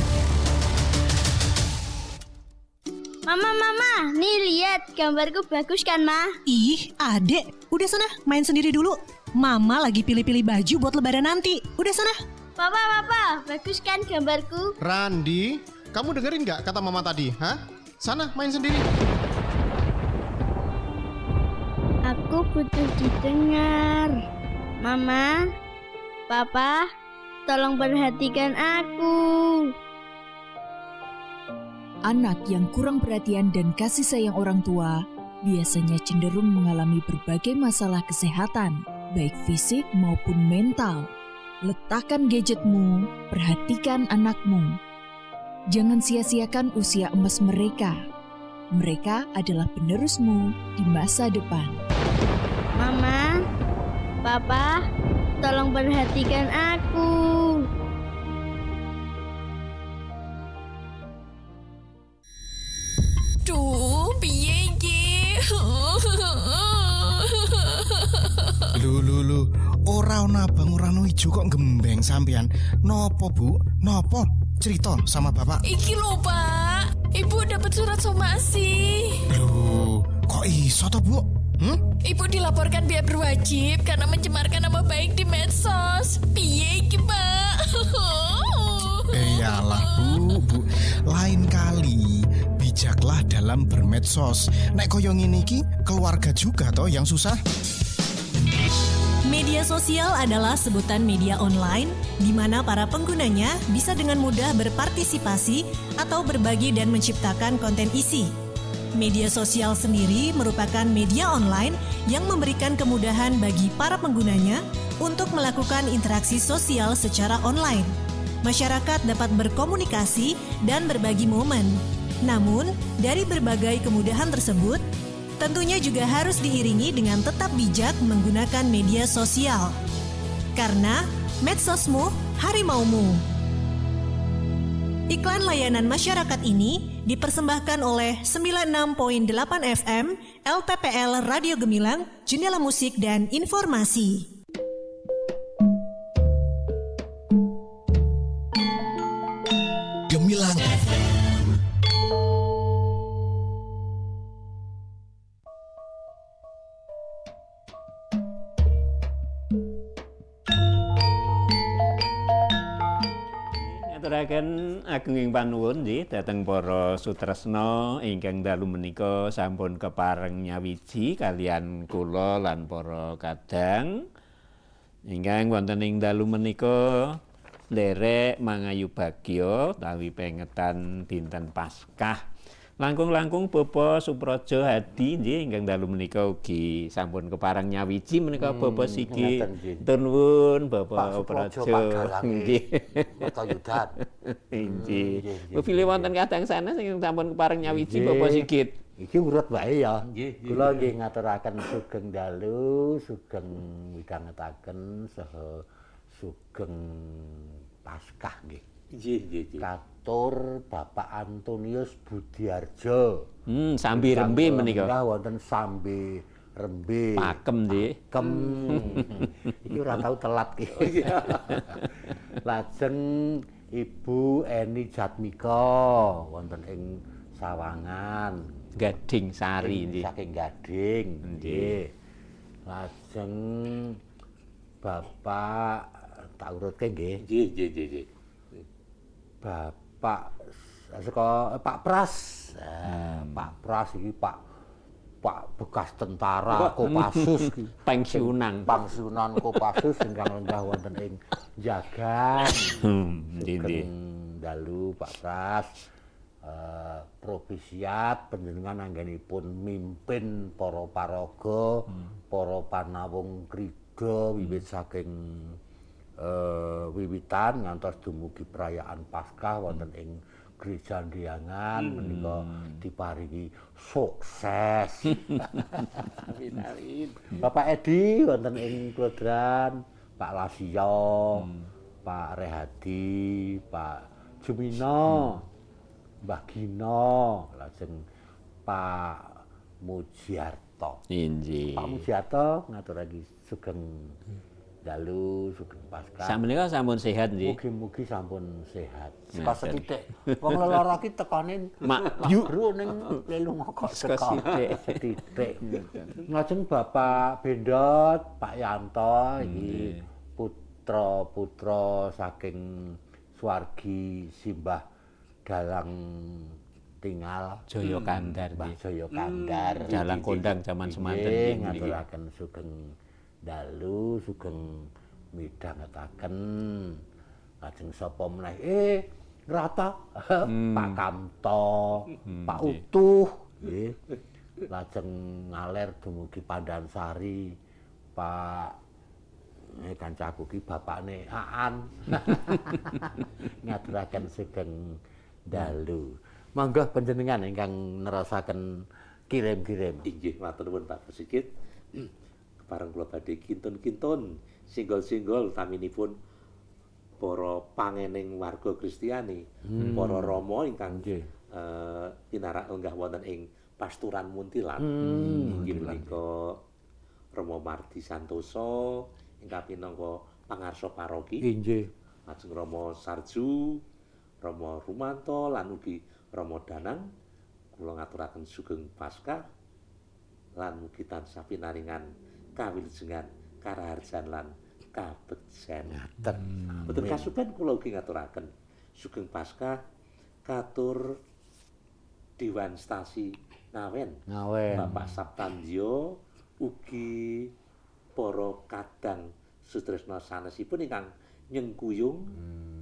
Mama, mama, nih lihat gambarku bagus kan, Ma? Ih, adek, udah sana main sendiri dulu. Mama lagi pilih-pilih baju buat lebaran nanti. Udah sana. Papa, papa, bagus kan gambarku? Randi, kamu dengerin nggak kata mama tadi? Hah? Sana main sendiri. Aku butuh didengar. Mama, papa, tolong perhatikan aku. Anak yang kurang perhatian dan kasih sayang orang tua biasanya cenderung mengalami berbagai masalah kesehatan, baik fisik maupun mental. Letakkan gadgetmu, perhatikan anakmu. Jangan sia-siakan usia emas mereka. Mereka adalah penerusmu di masa depan. Mama, Papa, tolong perhatikan aku. Duh, piye iki? Lho lho lho, ora ana abang ora ana ijo kok gembeng sampean. Nopo, Bu? Nopo? Cerita sama Bapak. Iki lho, Pak. Ibu dapat surat somasi. Lho, kok iso toh, Bu? Hmm? Ibu dilaporkan pihak berwajib karena mencemarkan nama baik di medsos. Piye iki, Pak? Iyalah, Bu, Bu. Lain kali bijaklah dalam bermedsos. Nek koyo ngene iki, keluarga juga toh yang susah. Media sosial adalah sebutan media online di mana para penggunanya bisa dengan mudah berpartisipasi atau berbagi dan menciptakan konten isi. Media sosial sendiri merupakan media online yang memberikan kemudahan bagi para penggunanya untuk melakukan interaksi sosial secara online. Masyarakat dapat berkomunikasi dan berbagi momen. Namun, dari berbagai kemudahan tersebut, tentunya juga harus diiringi dengan tetap bijak menggunakan media sosial. Karena medsosmu harimaumu. Iklan layanan masyarakat ini dipersembahkan oleh 96.8 FM LPPL Radio Gemilang, Jendela Musik dan Informasi. Gemilang FM. Ngaturaken agunging panuwun nggih dhateng para sutresna ingkang dalu menika sampun kepareng nyawiji kalian kula lan para kadang ingkang wonten ing dalu menika nderek mangayu bagya utawi pengetan dinten Paskah. Langkung-langkung Bapak Supraja Hadi nggih ingkang dalu menika ugi sampun kepareng nyawiji menika Bapak Sigit. Nuwun Bapak Supraja nggih. Mertoyudan. Nggih. Bilih wonten kadang sanes ingkang sampun kepareng nyawiji Bapak Sigit. Iki urut wae ya. Kula nggih ngaturaken sugeng dalu, sugeng midhangetaken saha sugeng Paskah nggih. Nggih, nggih, nggih. Katur Bapak Antonius Budiarjo. Sambi Rembe menika. Wonten Sambi Rembe. Pakem nggih. Pakem. Iki ora tau telat iki. Lajeng Ibu Eni Jatmika wonten ing Sawangan, Gading Sari nggih. Saking Gading nggih. Lajeng Bapak tak urutke nggih. Nggih, nggih, nggih. Bapak saka Pak Pras. Pak Pras iki Pak bekas tentara Kopassus iki. Pensiunan. Pensiunan Kopassus ingkang lenggah wonten ing Jagan. Nggih. Dalu Pak Pras. Profisiat panjenengan anggenipun mimpin para paraga, para panawung krida wiwit saking wiwitan ngantos dumugi perayaan Paskah wonten ing Gereja Ndiangan menika diparingi sukses. Amin amin. Bapak Edi wonten ing Klodran, Pak Lasio, Pak Rehadi, Pak Jumino, Mbah Gino, lajeng Pak Mujiarto. Inggih. Pak Mujiarto ngaturake sugeng dalu sugeng Paskah. Sakmenika sampun sehat nggih. Mugi-mugi sampun sehat. Saka sethithik. Wong lelara ki tekane mak bro ning lelunga kok teko sethithik. Lajeng Bapak Bendot, Pak Yanto iki putra-putra saking swargi Simbah Dalang Tingal Jaya Kandar Mbah Jaya Kandar. Dalang kondang jaman semanten ngaturaken sugeng dalu sugeng midhangetaken. Lajeng sapa meneh ngrata Pak Kamto, Pak Utuh nggih. Lajeng ngaler dumugi Pandansari Pak Kancaku ki bapakne Aan. Ngaturaken sugeng dalu. Monggo panjenengan ingkang nerasaken kirim-kirim. Inggih, matur nuwun Pak Sigit. Kepareng kula badhe kintun-kintun singgol-singgol taminipun para pangening warga Kristiani, para rama ingkang pinarak lenggah wonten ing Pasturan Muntilan. Inggih menika Rama Mardi Santoso ingkang pinangka pangarsa paroki. Inggih. Lajeng Rama Sarju, Rama Rumanto lan ugi Rama Danang. Kula ngaturaken sugeng Paskah lan mugi tansah pinaringan kawilujengan, karaharjan lan kabegjan. Ngaten. Boten kasupen kula ugi ngaturaken sugeng Paskah katur Dewan Stasi Ngawen. Ngawen. Bapak Saptandyo ugi para kadang sutresna sanesipun ingkang nyengkuyung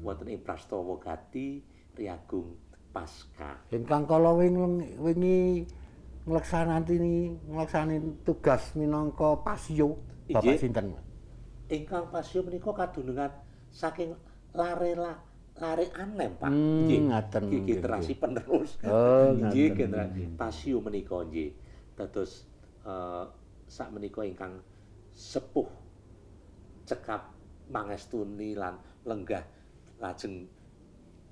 wonten ing prastawa gati Riagung Paskah. Ingkang kala wingi ngleksanani tugas minangka pasio Bapak sinten? Ingkang pasio menika kadunungan saking lare anem Pak. Nggih, ngaten. Generasi penerus. Oh, nggih, generasi pasio menika nggih. Dados sak menika ingkang sepuh cekap mangestuni lan lenggah lajeng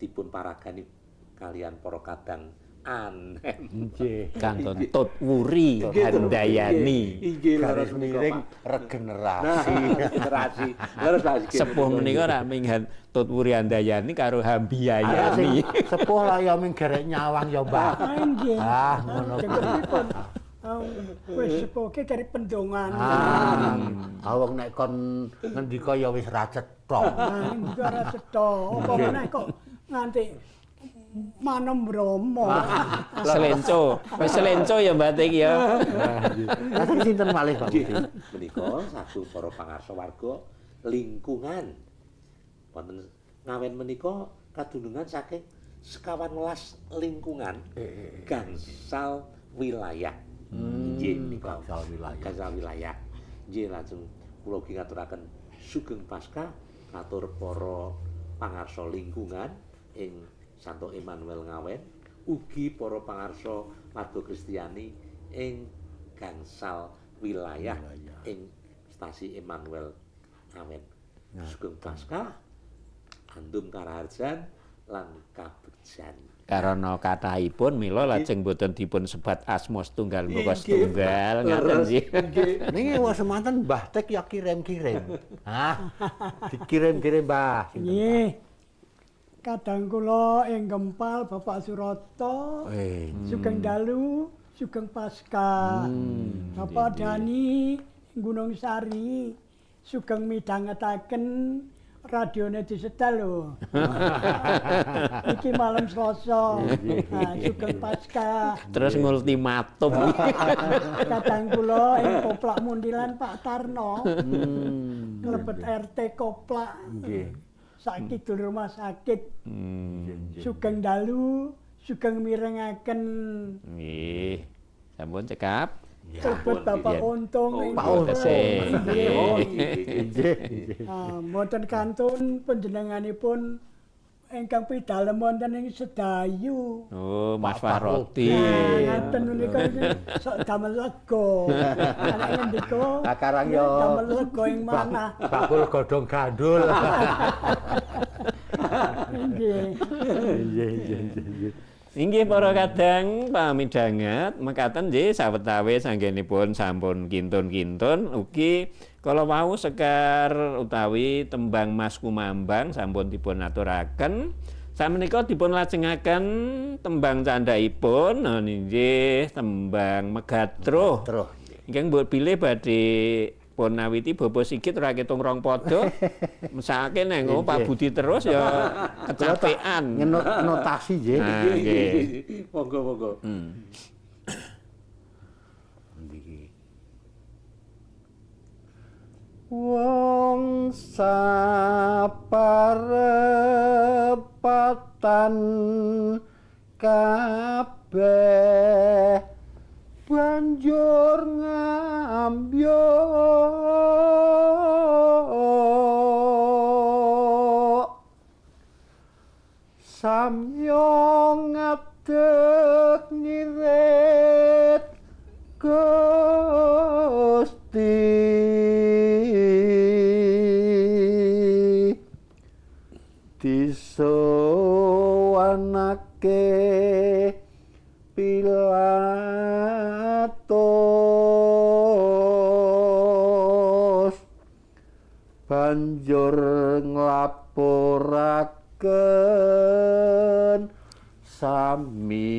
dipun paragani kalian para kadang anem. Nggih. Kantun Tut Wuri Handayani. Inggih, garis miring regenerasi. Regenerasi. Leres Pak Sigit. Sepuh menika rak minghan Tut Wuri Handayani karo Hambiyayani. Sepuh lah ya ming gerek nyawang ya, Mbah. Nggih. Ah, ngono. Wis sepuhke dari pendongan. Ah, wong nek kon ngendika ya wis ra cetha. Ngendika ra cetha. Apa meneh kok nganti manem bromo. Selenco. Wis selenco ya Mbak iki ya. Lajeng sinten malih Pak Budi? Menika sagung para pangarsa warga lingkungan. Wonten Ngawen menika kadunungan saking sekawan welas lingkungan gangsal wilayah. Nggih menika gangsal wilayah. Gangsal wilayah. Nggih lajeng kula ugi ngaturaken sugeng Paskah katur para pangarsa lingkungan ing Santo Emmanuel Ngawen, ugi para pangarsa warga Kristiani ing gangsal wilayah ing Stasi Emmanuel Ngawen. Sugeng Paskah, andum karaharjan lan kabegjan. Karana kathahipun mila lajeng boten dipun sebat asma setunggal mbaka setunggal ngaten sih. Niki wong semanten Mbah Tek ya kirim-kirim. Hah. Dikirim-kirim Mbah. Nggih. Kadang kula ing Gempal Bapak Suroto, sugeng dalu, sugeng Paskah. Bapak Dani Gunung Sari, sugeng midhangetaken radione disetel lho. Iki malam Selasa. Nah, sugeng Paskah. Terus ngultimatum. Kadang kula ing Koplak Muntilan Pak Tarno. Mlebet RT Koplak. Nggih. Sakit rumah sakit. Sugeng dalu, sugeng mirengaken. Nggih. Sampun cekap. Sebut Bapak Untung. Pak Untung. Nggih. Mboten kantun panjenenganipun ingkang pidalem wonten ing Sedayu. Oh, Mas Fahroti. Ngaten menika sok damel lega. Anak ngendika. Lah karang yo damel lega ing manah. Bakul godhong gandul. Nggih. Nggih, nggih, nggih. Inggih para kadang pamidhanget mekaten nggih sawetawis anggenipun sampun kintun-kintun ugi kala wau sekar utawi tembang Mas Kumambang sampun dipun aturaken. Samenika dipun lajengaken tembang candhaipun nggih tembang Megatruh. Ingkang mbok bilih badhe pun awiti Bapak Sigit ora ketung rong padha. Mesake neng Pak Budi terus ya kecapean. Notasi nggih. Nggih. Monggo monggo. Niki. Wong saparepatan kabeh banjur ngambyong. Samya ngadeg ngirit Gusti disowanake Pilatus banjur nglaporaken sami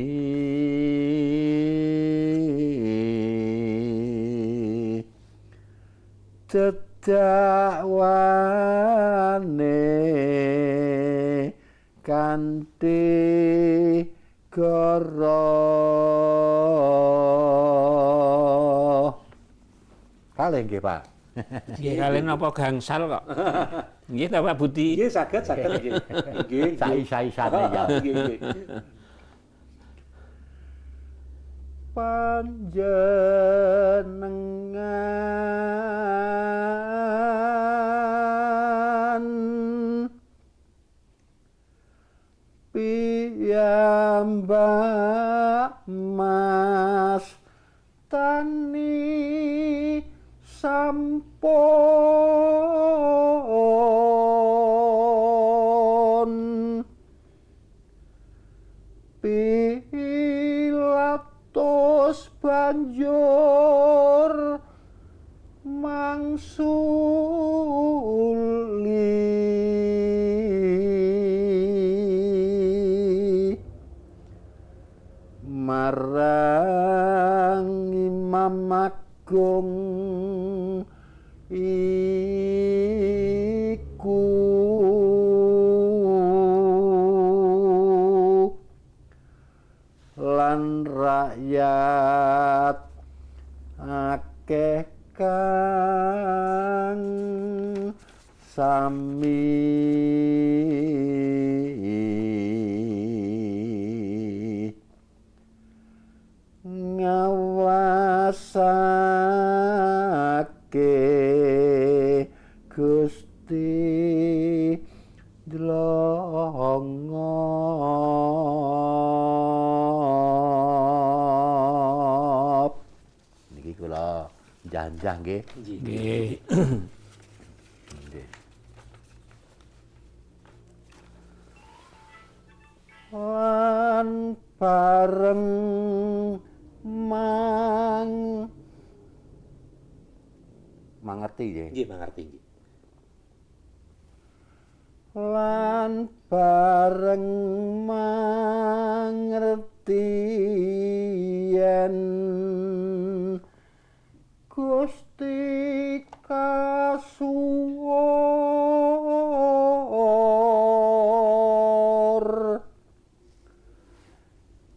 dedakwane kanthi goro. Kalih nggih, Pak. Nggih, kalih napa gangsal kok. Nggih ta Pak Budi? Nggih, saged saged nggih. Nggih, saisa-isane ya. Nggih, nggih. Panjenengan piyambak mas tani sampun Pilatus banjur mangsuli marang Imam Agung iku lan rakyat akeh kang sami ngawasake Gusti dlongop. Niki kula janjah nggih. Nggih. Nggih. Lan bareng mang mangerti nggih. Nggih, mangerti nggih. Lan bareng mangerti yen Gusti kasuwur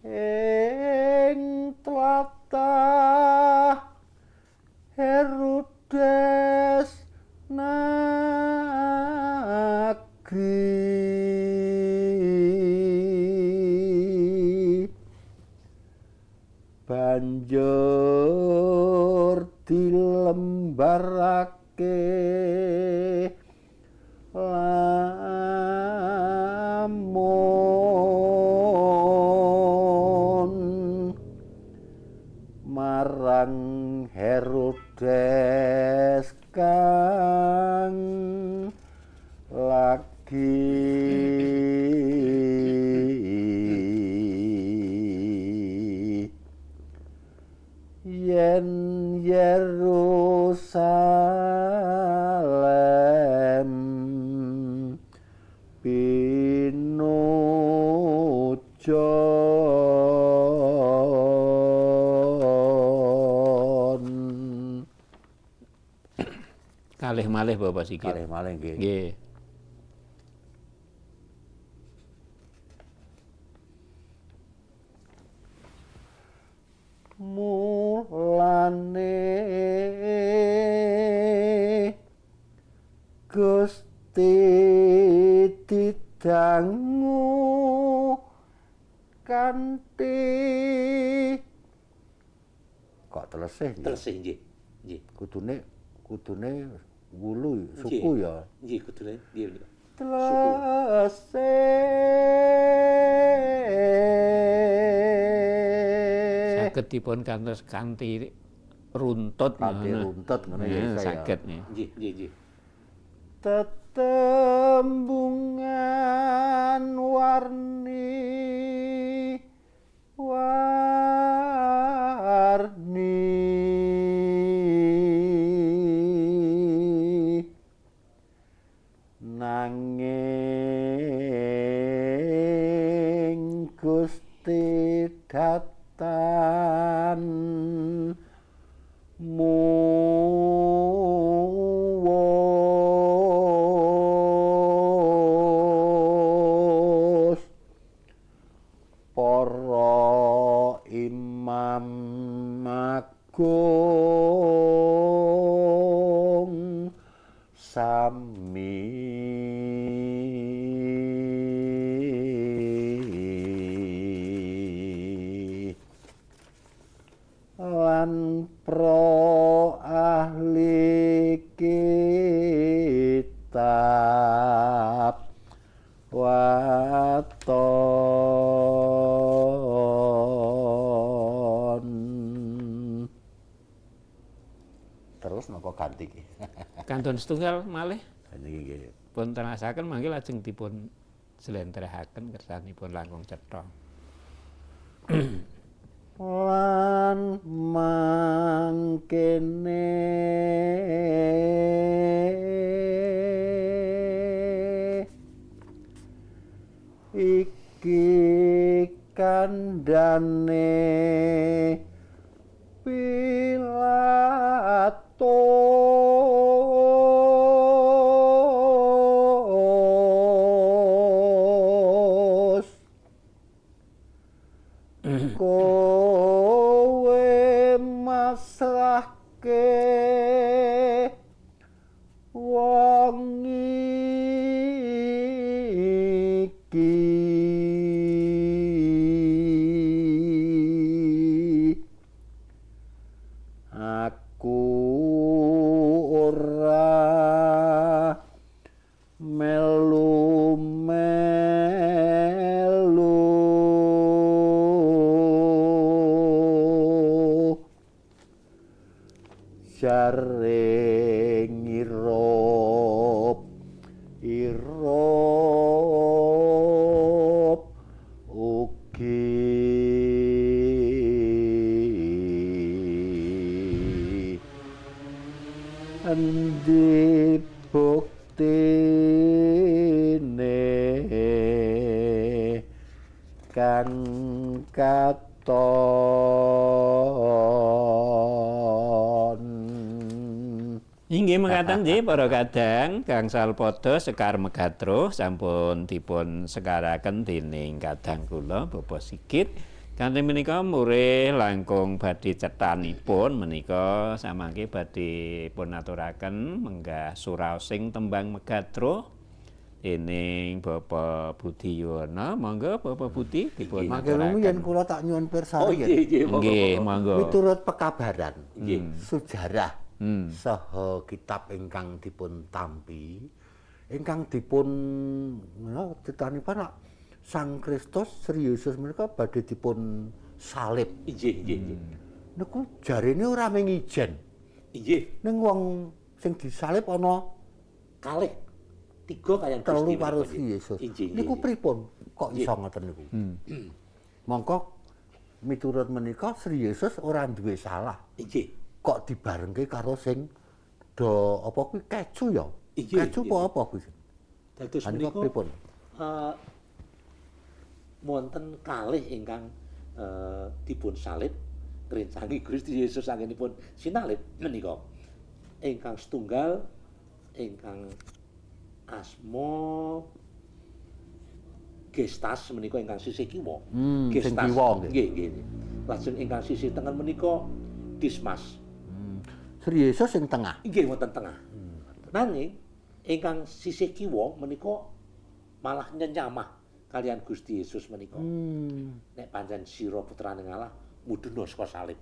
ing tlatah Herodes nagri banjur dilembarake lamun marang Herodes kang lagi yen Yerusalem pinujon. Kalih malih Bapak Sigit. Kalih malih nggih. Nggih. Mulane Gusti didangu kanthi kok telesih nggih. Telesih nggih. Nggih. Kudune wulu suku ya. Nggih, kudune nggih. tlese. Saged dipun kantos kanthi runtut kanthi runtut ngono ya saged. Nggih, nggih, nggih. Tetembungan warni warni nanging Gusti datan muwus para imam agung sami lan pro ahli kitab waton. Terus napa ganti iki? Kantun setunggal malih. Niki nggih. Pun tenasaken mangke lajeng dipun jlentrehaken kersanipun langkung cetha. Lan mangkene iki kandhane Pilatus kowe masrahke wong iki aku ora melu melu jare ngirup irup ugi endi buktine kang katon. Inggih mekaten nggih para kadang gangsal padha sekar megatruh sampun dipun sekaraken dening kadang kula Bapak Sigit. Kanthi menika murih langkung badhe cethanipun menika samangke badhe pun aturaken menggah suraosing tembang megatruh dening Bapak Budi Yuwono. Monggo Bapak Budi dipun aturaken. Mangke yen kula tak nyuwun pirsani. Nggih, monggo. Miturut pekabaran sejarah saha kitab ingkang dipun tampi ingkang dipun critanipun Sang Kristus Sri Yesus menika badhe dipun salib. Inggih, inggih, inggih. Niku jarene ora mung ijen. Inggih. Ning wong sing disalib ana kalih tiga kaliyan Gusti karo Sri Yesus. Niku pripun kok iso ngoten niku? Mongko miturut menika Sri Yesus ora duwe salah. Inggih. Kok dibarengke karo sing do apa kuwi kecu ya? Kecu apa apa kuwi? Dados menika pripun? Wonten kalih ingkang dipun salib ngrencangi Gusti Yesus anggenipun sinalib menika ingkang setunggal ingkang asma Gestas menika ingkang sisih kiwa. Gestas nggih nggih. Lajeng ingkang sisih tengen menika Dismas. Sri Yesus sing tengah. Nggih wonten tengah. Nanging ingkang sisih kiwa menika malah nyenyamah kalian Gusti Yesus menika. Nek pancen sira putrane Allah mudhuna saka salib.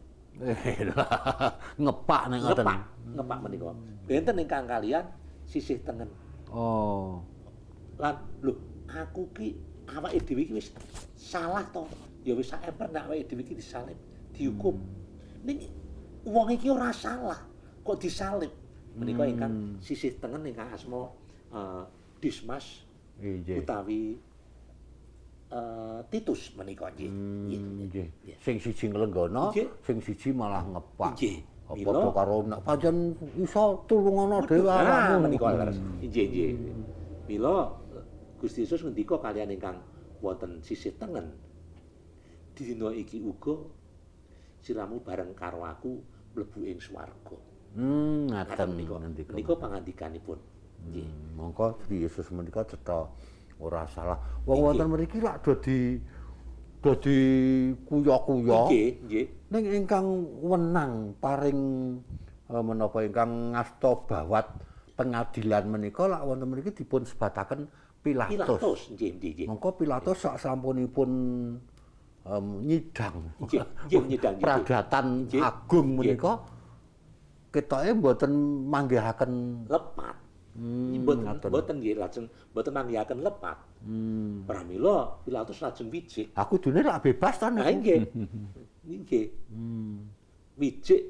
Ngepak nek ngoten. Ngepak, ngepak menika. Benten ingkang kalian sisih tengen. Oh. Lan lho aku ki awake dhewe iki wis salah to. Ya wis sak emper nek awake dhewe iki disalib, dihukum. Ning wong iki ora salah kok disalib. Menika ingkang sisih tengen ingkang asma Dismas utawi Titus menika nggih. Nggih. Sing siji nglenggana, sing siji malah ngepak. Nggih. Padha karo nek pancen iso tulungana dhewe awakmu menika leres. Nggih, nggih. Mila Gusti Yesus ngendika kaliyan ingkang wonten sisih tengen. Dina iki uga siramu bareng karo aku mlebu ing swarga. Ngaten menika. Menika pangandikanipun. Nggih. Mongko Sri Yesus menika cetha ora salah. Wong wonten mriki lak do di kuya-kuya. Nggih, nggih. Ning ingkang wenang paring menapa ingkang ngasta bawat pengadilan menika lak wonten mriki dipun sebataken Pilatus. Pilatus, nggih, nggih. Mongko Pilatus sak sampunipun nyidang. Nggih, nggih nyidang. Pradatan agung menika ketoke mboten manggihaken lepat. Mboten nggih lajeng mboten manggihaken lepat. Pramila Pilatus lajeng wijik. Aku kudune lak bebas ta niku. Nggih. Nggih. Wijik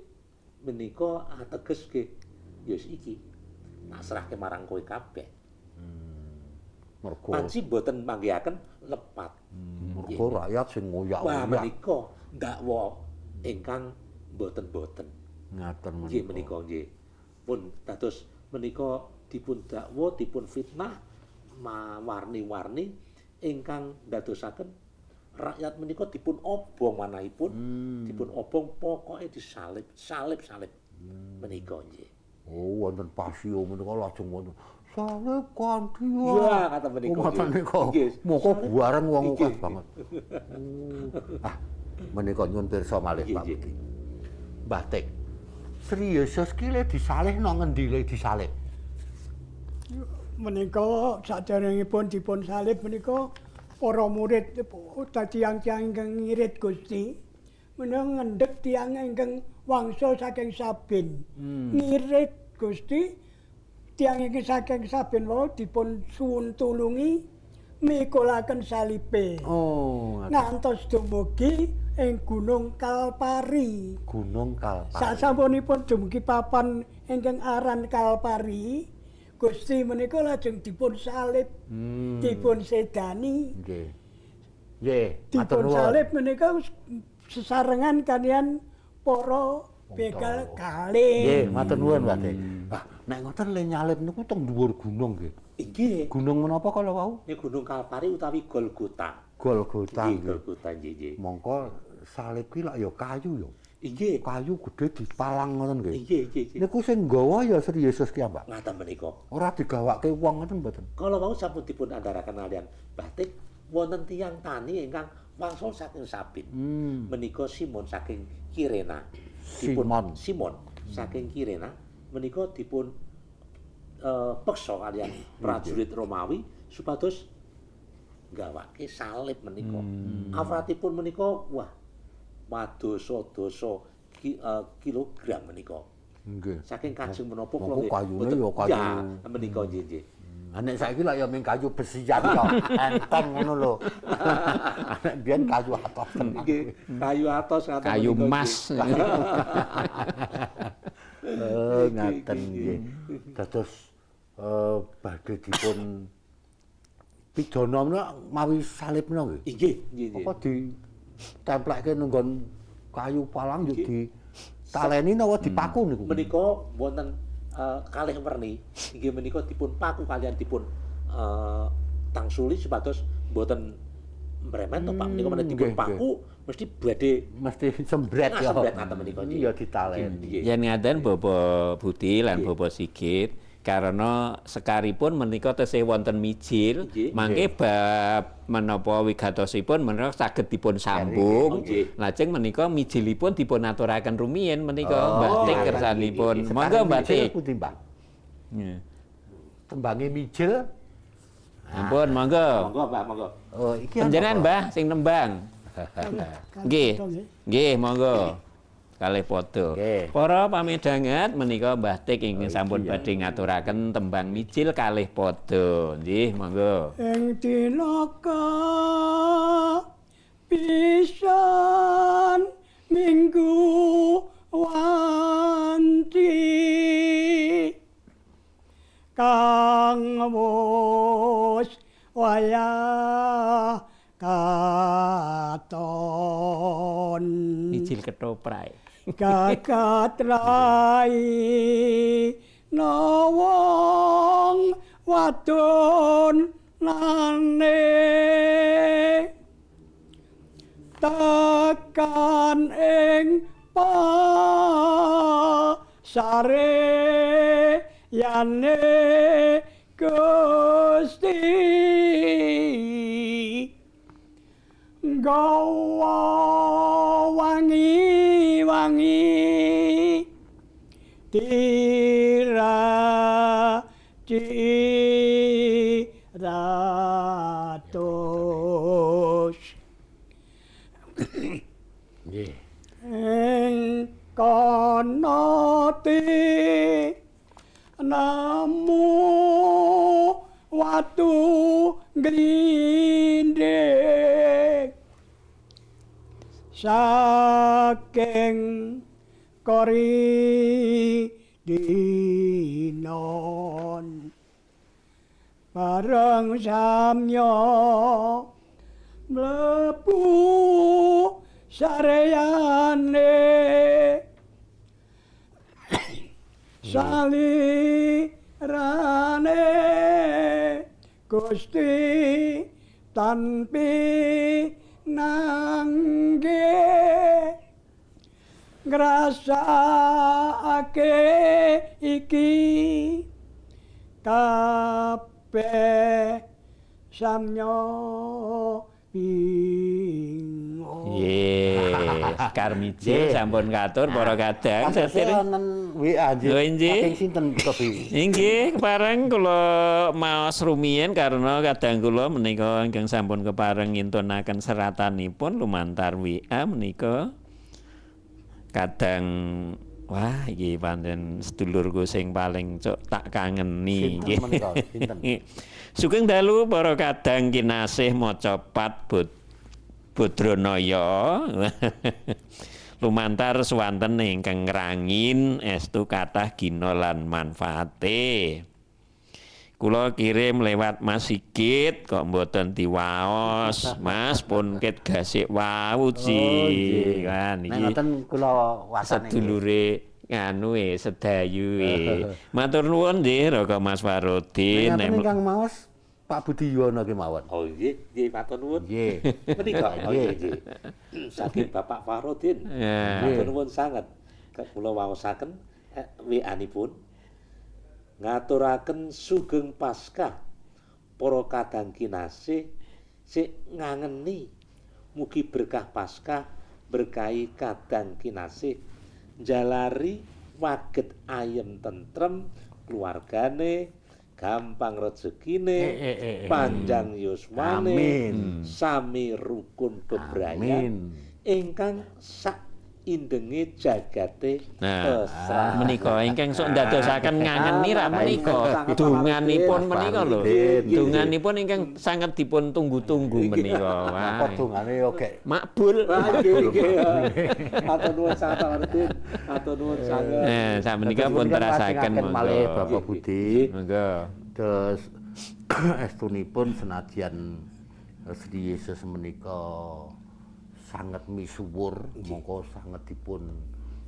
menika ateges nggih ya wis iki. Tak serahke marang kowe kabeh. Mergo panci mboten manggihaken lepat. Mergo rakyat sing ngoyak-oyak. Wah menika ndakwa ingkang mboten-mboten. Ngaten menika. Nggih menika nggih. Pun dados menika dipun dakwa, dipun fitnah mawarni-warni ingkang ndadosaken rakyat menika dipun obong manahipun, dipun obong pokoke disalib, salib-salib menika nggih. Oh, wonten pasio menika lajeng wonten salib kanthi. Iya, kata menika. Ngoten nika. Moko bareng wong akeh banget. Ah, menika nyuwun pirsa malih Pak Budi. Mbah Tik. Sri Yesus ki le disalih nang ngendi le disalib? Menika saderengipun dipun salib menika para murid utawi tiyang-tiyang ingkang ngirit Gusti menika ngendhek tiyang ingkang wangsul saking Sabin. Ngirit Gusti tiyang ingkang saking Sabin wau dipun suwun tulungi mikulaken salibe. Oh, ngantos dumugi ing Gunung Kalpari. Gunung Kalpari. Sasampunipun dumugi papan ingkang aran Kalpari, Gusti menika lajeng dipun salib, dipun sedani. Nggih. Nggih, dipun salib menika sesarengan kaliyan para begal kalih. Nggih, matur nuwun Pak. Wah, nek ngoten le nyalib niku teng dhuwur gunung nggih. Nggih. Gunung menapa kala wau? Nggih, Gunung Kalpari utawi Golgota. Golgota. Nggih, Golgota nggih, nggih. Mongko salib ki lak ya kayu ya. Nggih. Kayu gedhe dipalang ngoten nggih. Nggih, nggih, nggih. Niku sing nggawa ya Sri Yesus ki, Mbak. Ngaten menika. Ora digawake wong ngoten mboten. Kala wau sampun dipun andharaken kaliyan Batik wonten tiyang tani ingkang wangsul saking Sabin. Menika Simon saking Kirena. Simon. Simon saking Kirena menika dipun peksa kaliyan prajurit Romawi supados nggawake salib menika. Awratipun menika wah madosa-dosa kilogram menika. Nggih. Saking kajeng menapa kula nggih kayune ya kayu. Ya menika nggih nggih. Nek saiki lak ya mung kayu besian to, enteng ngono lho. Nek biyen kayu atos tenan. Nggih, kayu atos ngaten kayu mas. Ngaten nggih. Dados badhe dipun pidana menika mawi salibna nggih. Nggih, nggih. Apa ditemplekke nang nggon kayu palang yo ditaleni napa dipaku niku? Menika wonten kalih werni inggih menika dipun paku kaliyan dipun tangsuli supados mboten mremet to Pak menika menawi dipun paku mesti badhe mesti sembret ya. Sembret ngaten menika ya ditaleni. Yen ngaten Bapak Budi lan Bapak Sigit karena sekaripun menika tesih wonten mijil mangke bab menapa wigatosipun menika saged dipun sambung lajeng menika mijilipun dipun aturaken rumiyin menika Mbah Tik kersanipun monggo Mbah Tik. Nggih. Tembange mijil. Ampun monggo. Monggo Mbah monggo. Oh iki panjenengan Mbah sing nembang. Nggih. Nggih monggo. Kalih padha. Para pamedhanget menika Mbah Tik ingkang sampun badhe ngaturaken tembang mijil kalih padha. Nggih, monggo. Ing dina pisan minggu wanci kang wis wayah katon mijil ketoprak gagat rai nawang wadon nane tekan ing pasare yane Gusti gawa wangi-wangi tira ratus nggih ing kono namu watu grinding saking kori dinon bareng samya mlebu sareyane salirane Gusti tanpi nangge ngrasakake iki kabeh samya bingung. Nggih, Karmiji sampun katur para kadang wonten WA nggih. Saking sinten Kobi? Inggih, kepareng kula maos rumiyin karena kadang kula menika ingkang sampun kepareng ngintunaken seratanipun lumantar WA menika kadang wah iki pancen sedulurku sing paling cuk tak kangeni nggih. Sugeng dalu para kadang kinasih maca pat Budranaya lumantar swanten ingkang ngrangin estu kathah gina lan manfaate. Kula kirim lewat Mas Sigit kok mboten diwaos. Mas pun ket gasik wau ji. Kan iki ngoten kula wasane sedulure nganu sedayu. Matur nuwun nggih Raka Mas Farudin. Nek ingkang maos Pak Budi Yuwono kemawon. Oh nggih, nggih matur nuwun. Nggih. Menika nggih. Saking Bapak Farudin. Matur nuwun sanget. Kula waosaken WA-nipun ngaturaken sugeng Paskah para kadang kinasih sik ngangeni mugi berkah Paskah berkahi kadang kinasih njalari waget ayem tentrem keluargane gampang rezekine panjang yuswane sami rukun bebrayan ingkang sak indenge jagate nah, menika ingkang sok ndadosaken ngangeni ra menika donganipun menika lho donganipun ingkang sanget dipun tunggu-tunggu menika. Wah dongane yo gek makbul. Nggih nggih. Matur nuwun sanget Pak matur nuwun sanget. Nah sakmenika pun terasaken malih Bapak Budi. Monggo. Terus estunipun senajan Sri Yesus menika sangat misuwur, mongko sangat dipun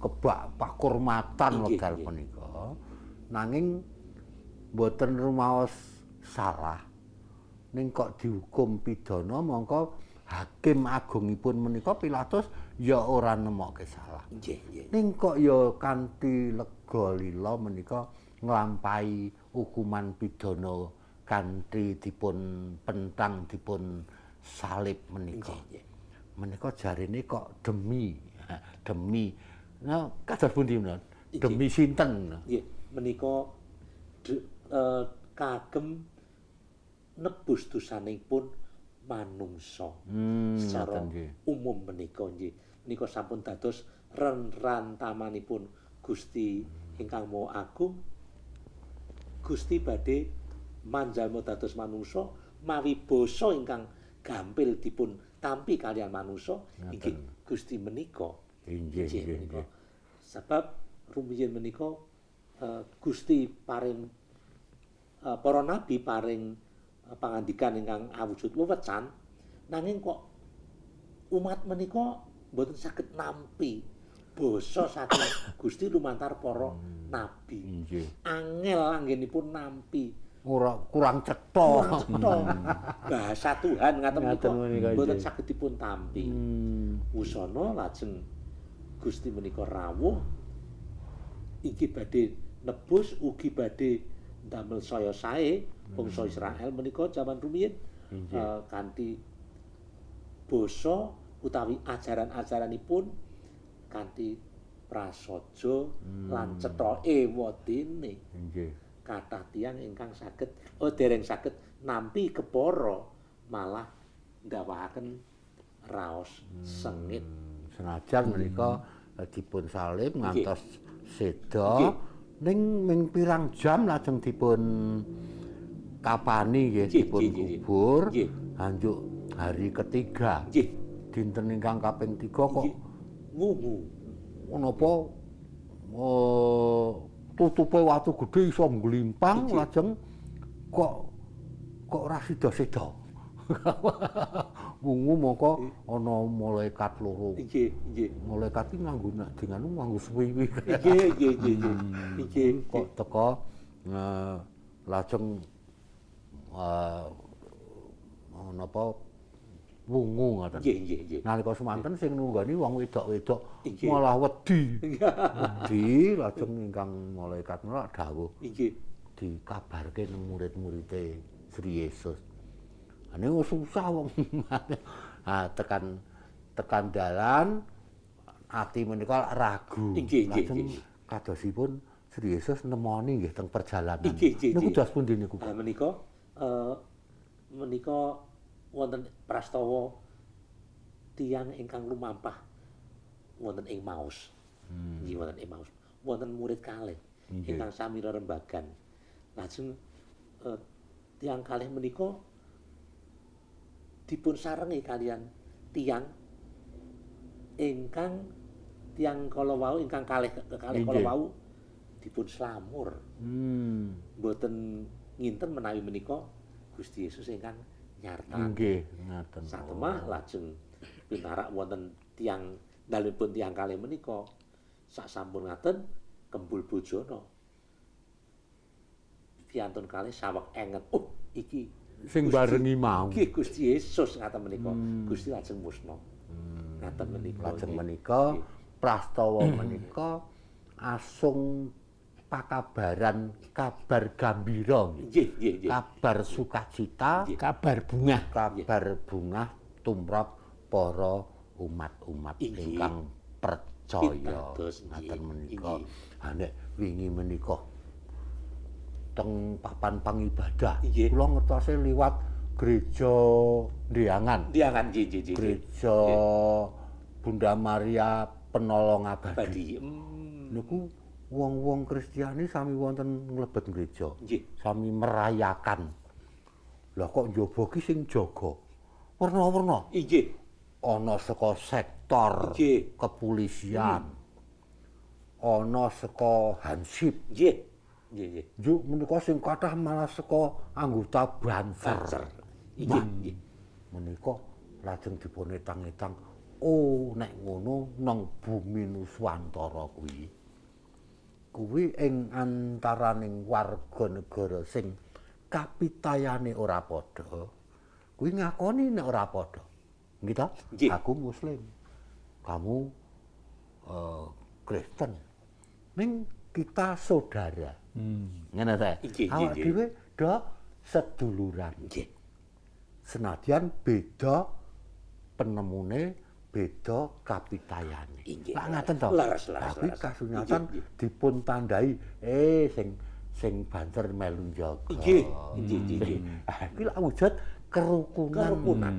kebak pakurmatan wekdal punika. Nanging mboten rumaos salah. Ning kok dihukum pidana mongko hakim agungipun menika Pilatus ya ora nemokke salah. Ning kok ya kanthi lega lila menika nglampahi hukuman pidana kanthi dipun pentang dipun salib menika. Menika jarene kok demi nah kados pundi menika demi sinten nggih menika kagem nebus dosanipun manungsa secara umum menika nggih menika sampun dados Renrantamanipun Gusti ingkang Maha Agung, Gusti badhe manjalma dados manungsa mawi basa ingkang gampil dipun tampi kalian manungsa inggih Gusti menika. Inggih, inggih. Sebab rumiyin menika Gusti paring para nabi paring pangandikan ingkang awujud wewecan, nanging kok umat menika mboten saged nampi basa saking Gusti lumantar para nabi. Angel anggenipun nampi. Ora kurang cetha. Bahasa Tuhan ngaten menika mboten saged dipun tampi. Wusana lajeng Gusti menika rawuh iki badhe nebus ugi badhe ndamel saya sae bangsa Israel menika jaman rumiyin kanthi basa utawi ajaran-ajaranipun kanthi prasaja lan cetha ewadene. Nggih. Kathah tiyang ingkang saged dereng saged nampi kepara malah ndawahaken raos sengit. Senajan menika dipun salib ngantos seda ning ming pirang jam lajeng dipun kapani nggih, dipun kubur anjuk hari ketiga. Dinten ingkang kaping 3 kok wungu. Napa tutupe watu gedhe iso ngglimpang lajeng kok ora sida-sida. Wungu mongko ana malaikat loro. Nggih, nggih. Malaikat iki nganggo dinganu nganggo suwiwi. Nggih, nggih, nggih. Nggih. Kok teka lajeng napa wungu ngoten. Nggih, nggih, nggih. Nalika semanten sing nunggoni wong wedok-wedok malah wedi. Wedi lajeng ingkang malaikat menika dawuh. Nggih. Dikabarke nang murid-muride Sri Yesus. Ane susah wong. Ah tekan dalan ati menika ragu. Lajeng kadosipun Sri Yesus nemoni nggih teng perjalanan. Niku dos pundi niku? Menika menika wonten prastawa tiyang ingkang lumampah wonten ing Maus. Nggih wonten ing Maus. Wonten murid kalih ingkang sami rerembagan. Lajeng tiyang kalih menika dipun sarengi kalian tiyang ingkang tiyang kala wau ingkang kalih kala wau dipun slamur. Mboten nginten menawi menika Gusti Yesus ingkang nyarta. Nggih, ngaten. Satemah lajeng pinarak wonten tiyang dalemipun tiyang kalih menika. Sak sampun ngaten kembul bojone. Piantun kalih saweg enget. Oh, iki sing barengi mau. Nggih Gusti Yesus ngaten menika. Gusti lajeng musna. Ngaten menika. Lajeng menika prastawa menika asung pakabaran kabar gambira nggih, nggih, nggih. Kabar sukacita, kabar bungah, kabar bungah tumrap para umat-umat ingkang percaya. Ngaten menika. Ha nek wingi menika teng papan pangibadah kula ngertose liwat gereja Ndiangan. Ndiangan nggih, nggih, nggih. Gereja Bunda Maria Penolong Abadi. Niku wong-wong Kristiani sami wonten nglebet gereja. Sami merayakan. Lah kok njaba ki sing jaga werna-werna. Nggih. Ana saka sektor kepolisian. Ana saka Hansip. Nggih. Nggih, nggih. Njuk menika sing kathah malah saka anggota Banser. Nggih, nggih. Menika lajeng dipun etang-etang, oh nek ngono nang bumi Nuswantara kuwi. Kuwi ing antaraning warga negara sing kapitayane ora padha, kuwi ngakoni nek ora padha. Nggih ta? Aku muslim. Kamu Kristen. Ning kita saudara. Ngene ta? Awak dhewe do seduluran. Nggih. Senadyan beda penemune, beda kapitayane. Lah ngaten to. Tapi kasunyatan dipun tandai sing banter melu njaga. Nggih, nggih, nggih. Iki lak wujud kerukunan.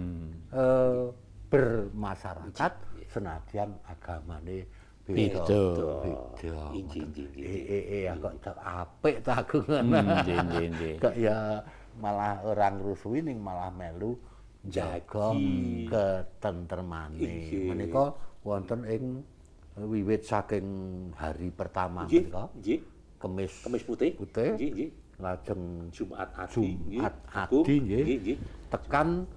Bermasyarakat senadyan agamane Beda. Beda. Inggih, inggih, inggih. Kok apik ta aku ngono. Nggih, nggih, nggih. Kok ya malah orang ngrusuhi ning malah melu njaga ketentremane. Menika wonten ing wiwit saking hari pertama menika. Nggih. Kemis putih. Putih. Nggih, nggih. Lajeng Jumat Adi, Jumat Adi nggih. Tekan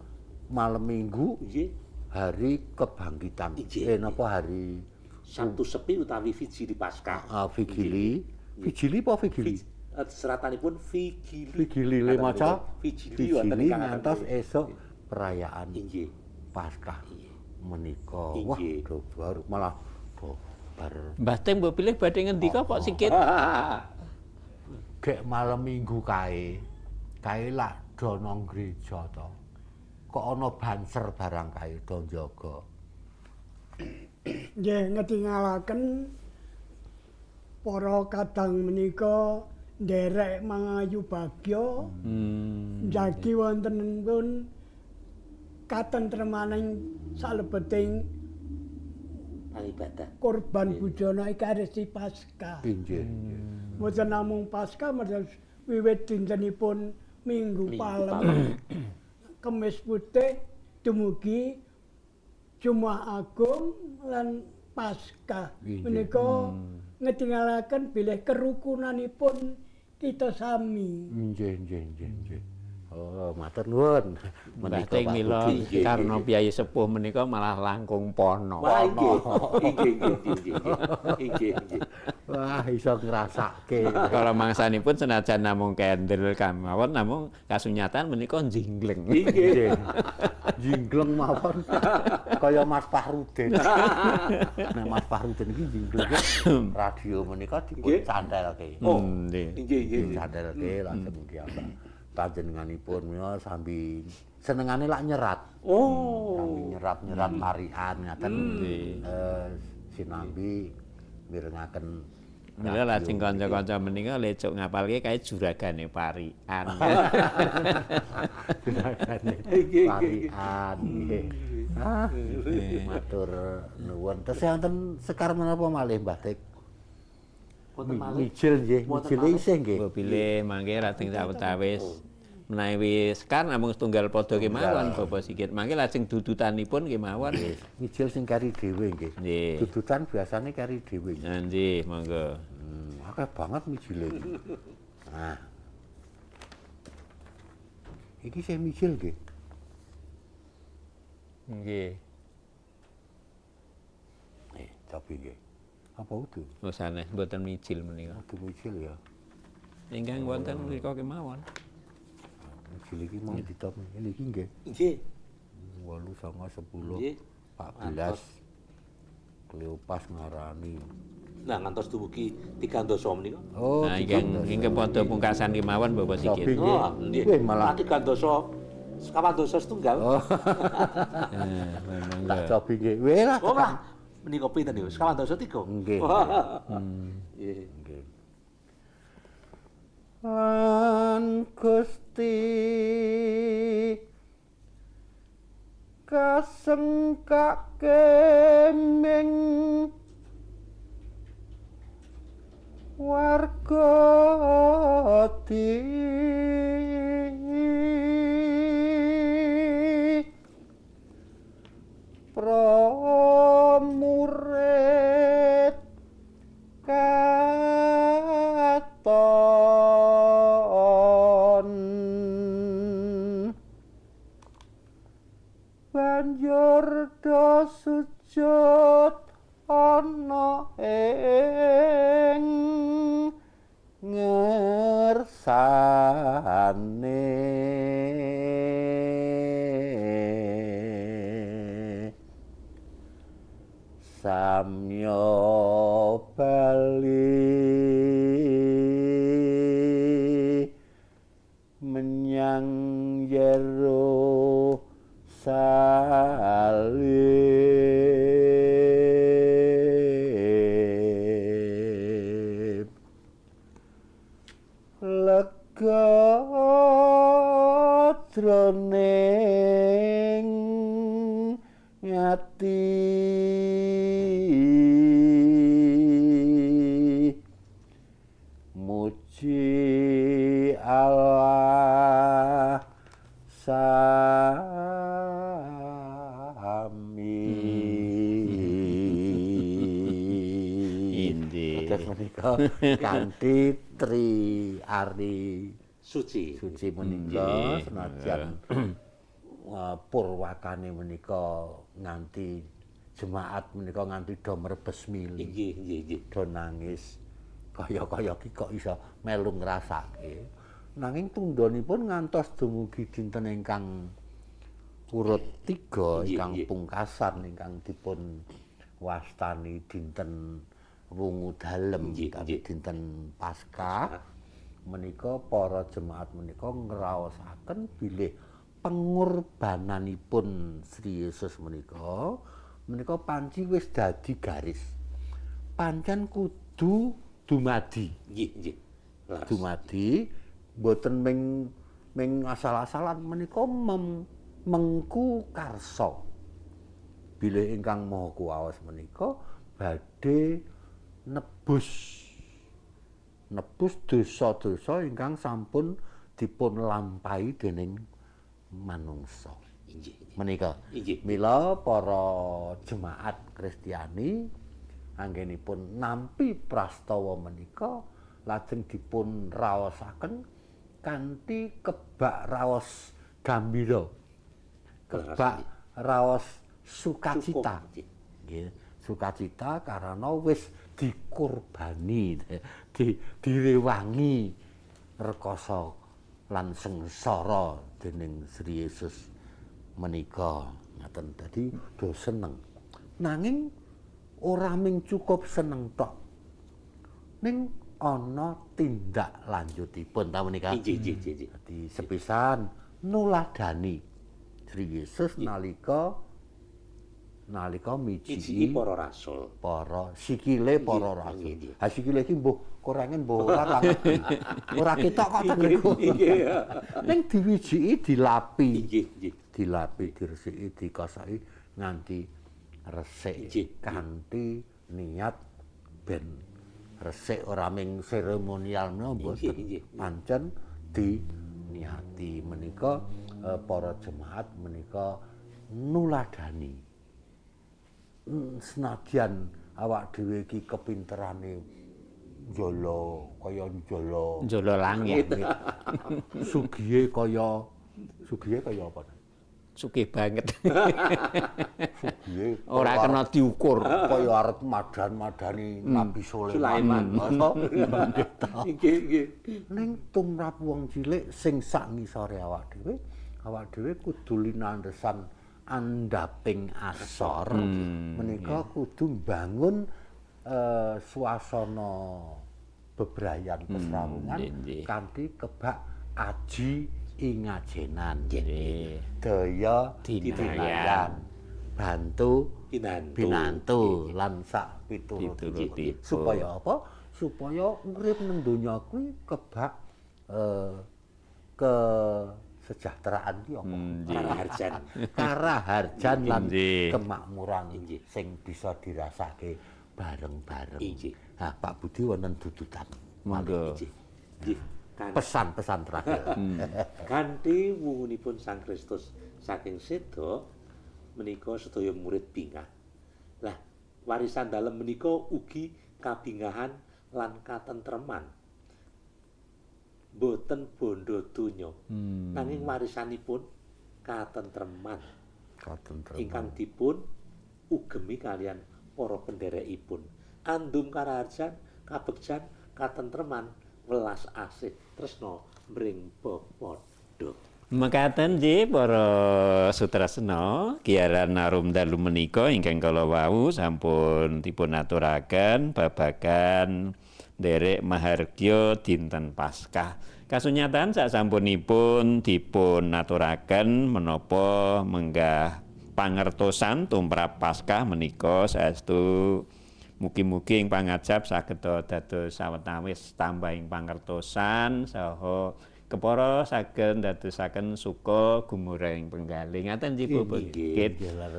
malam Minggu nggih. Hari kebangkitan. Napa hari Sabtu Sepi utawi Vigili Paskah. Vigili. Vigili apa Vigili? Seratanipun Vigili. Vigili le maca Vigili wonten ingkang ngantos esuk perayaan inggih Paskah menika. Wah, do baru malah do bar. Mbah Teng mbok pilih badhe ngendika kok sikit. Gek malam Minggu kae. Kae lak do nang gereja to. Kok ana banser barang kae do njaga. Nggih, ngetingalaken para kadang menika nderek mangayu bagya. Njagi wontenipun katentremaning salebeting ibadah korban bujana Ekaristi Paskah. Inggih. Mboten namung Paskah, mboten wiwit dintenipun Minggu Palem, Kemis Putih dumugi Jumat Agung lan Paskah. Menika ngetingalaken bilih kerukunanipun kita sami. Nggih, nggih, nggih, nggih. Oh, matur nuwun. Menika mila karena piyayi sepuh menika malah langkung pono. Wah, inggih. Inggih, inggih, inggih. Inggih. Wah, iso ngrasake. Kala mangsanipun senajan namung kendel kemawon namung kasunyatan menika jinggleng. Inggih. Jinggleng mawon kaya Mas Fahrudin. Nah, Mas Fahrudin iki jinggleng radio menika dipun cantelke. Oh, nggih, nggih. Dicantelke lajeng diambak. Panjenenganipun menika sambi senengane lak nyerat. Oh. Sambi nyerat-nyerat tarian ngaten. Sinambi mirengaken. Mila lajeng kanca-kanca menika lecuk ngapalke kae juragane parian. Juragane parian nggih. Matur nuwun. Terus wonten sekar menapa malih Mbah Tik? Mijil nggih, mijile isih nggih. Mbok pilih mangke lajeng sawetawis menawi sekar namung setunggal padha kemawon Bapak Sigit. Mangke lajeng dudutanipun kemawon. Mijil sing kari dhewe nggih. Dudutan biasane kari dhewe. Nggih, monggo. Akeh banget mijile iki. Nah. Iki sing mijil nggih. Nggih. Tapi nggih. Apa udu? Oh sanes mboten mijil menika. Udu mijil ya. Ingkang wonten mriku kemawon. Mijil iki mau ditop niki nggih. Nggih. 8 9 10 14 Kleopas ngarani. Nah ngantos dumugi 3 menika. Oh, nah, ingkang padha pungkasan kemawon Bapak Sigit. Oh, nggih. Malah 3 sekawan dasa setunggal. Oh. Tak cobi nggih. Weh lah. Oh, menika pinten niku? Sekawan dasa 3. Nggih. Nggih. Nggih. Lan Gusti kasengkake ming warga di pramurid katon banjur do sujud ana ing ngersane samya bali menyang Yerusalem lega jroning ati. Dados menika kanthi Tri Ari Suci. Suci menika senajan purwakane menika nganti jemaat menika nganti do mrebes mili. Nggih, nggih, nggih. Do nangis kaya-kaya ki kok iso melu ngrasake. Nanging tundhonipun ngantos dumugi dinten ingkang urut 3 ingkang pungkasan ingkang dipun wastani dinten wungu dalem utawi dinten Paskah menika para jemaat menika ngraosaken bilih pengorbananipun Sri Yesus menika menika panci wis dadi garis. Pancen kudu dumadi. Nggih, nggih. Dumadi mboten ming asal-asalan menika mengku karsa. Bilih ingkang Maha Kuwaos menika badhe nebus dosa-dosa ingkang sampun dipun lampahi dening manungsa. Menika. Mila para jemaat Kristiani anggenipun nampi prastawa menika lajeng dipun raosaken kanthi kebak raos gambira. Kebak raos sukacita. Nggih, sukacita karana wis dikurbani, direwangi rekoso lan sengsara dening Sri Yesus menika. Ngaten dadi do seneng. Nanging ora ming cukup seneng tok. Ning ana tindak lanjutipun ta menika. Nggih, nggih, nggih. Dadi sepisan nuladani Sri Yesus nalika mijiki para rasul, para sikile para rasul. Ha sikile iki mbuh korengen mbuh ora ra ngerti. Ora ketok kok teng mriku. Ning diwijiki dilapi. Nggih, nggih. Dilapi, diresiki, dikosaki nganti resik kanthi niat ben resik ora ming seremonial mboten. Pancen diniati menika para jemaat menika nuladani. Senadyan awak dhewe iki kepinterane njala kaya njala langit. Sugihe kaya apa? Sugih banget. Sugihe ora kena diukur. Kaya arep madan-madani Nabi Sulaiman. Nggih, nggih. Ning tumrap wong cilik sing sak ngisore awak dhewe kudu linandhesan andhaping asor menika kudu mbangun suasana bebrayan pesrawungan kanthi kebak aji ingajenan. Daya dinayan, bantu binantu lan sak piturutipun. Supaya apa? Supaya urip nang donya kuwi kebak kesejahteraan ki apa? Karaharjan. Karaharjan lan kemakmuran sing bisa dirasake bareng-bareng. Nah, Pak Budi wonten dudutan. Monggo. Nggih. Pesan-pesan terakhir. Kanthi wungunipun Sang Kristus saking seda menika sedaya murid bingah. Lah, warisan dalem menika ugi kabingahan lan katentreman. Boten bondo donya. Nanging warisanipun katentreman. Katentreman. Ingkang dipun ugemi kalian para penderekipun. Andum karaharjan, kabegjan, katentreman, welas asih tresna mring pepadha. Mekaten nggih para sutrasna, kiaran arum dalu menika ingkang kala wau sampun dipun aturaken babagan nderek mahargya dinten Paskah. Kasunyatan sasampunipun dipun aturaken menapa menggah pangertosan tumrap Paskah menika saestu mugi-mugi ing pangajap saged dados sawetawis tambahing pangertosan saha kepara saged ndadosaken suka gumureng penggalih. Ngaten nggih Bapak Git.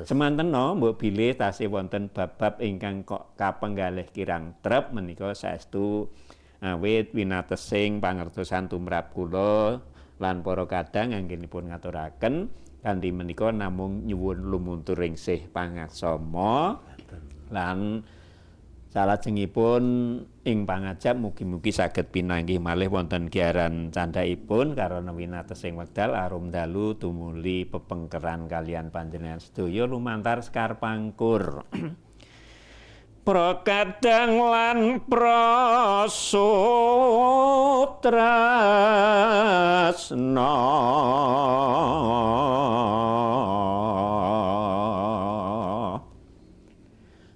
Semantena mbok bilih tasih wonten bab-bab ingkang kok kapenggalih kirang trep menika saestu awit winatesing pangertosan tumrap kula lan para kadang anggenipun ngaturaken kanthi menika namung nyuwun lumunturing sih pangaksama lan Salajengipun ing pangajap mugi-mugi saged pinanggih malih wonten giaran candhakipun karana winatesing wekdal arum dalu tumuli pepengkeran kalian panjenengan sedaya lumantar Sekar Pangkur. Prakadang lan prasutrasna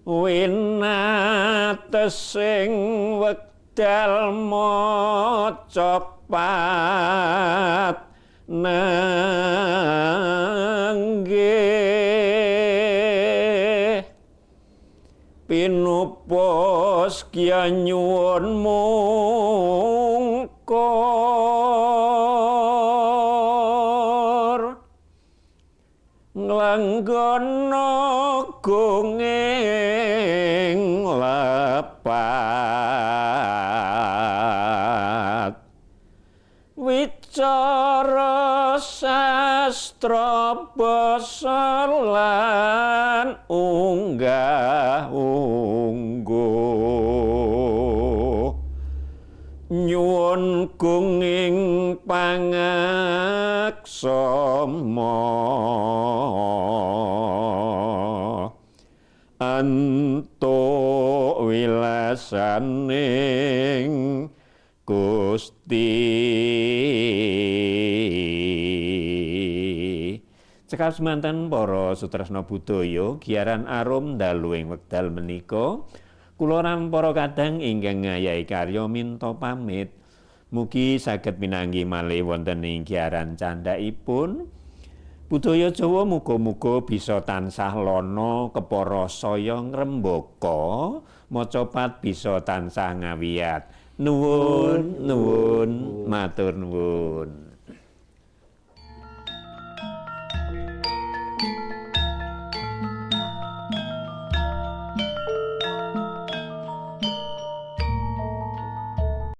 winatesing wekdal maca pat nenggih pinupos kya nyuwun mungkur nglanggono gonging lepat wicara sastra basa lan unggah ungguh nyuwun gunging pangaksama antuk wilasaning Gusti. Cekap semanten para sutresna budaya, giaran arum dalu ing wekdal menika kula lan para kadang ingkang ngayahi karya minta pamit. Mugi saged pinanggih malih wonten ing giaran candhakipun. Budaya Jawa muga-muga bisa tansah lana kepara saya ngrembaka, macapat bisa tansah ngawiyat. Nuwun, nuwun, matur nuwun.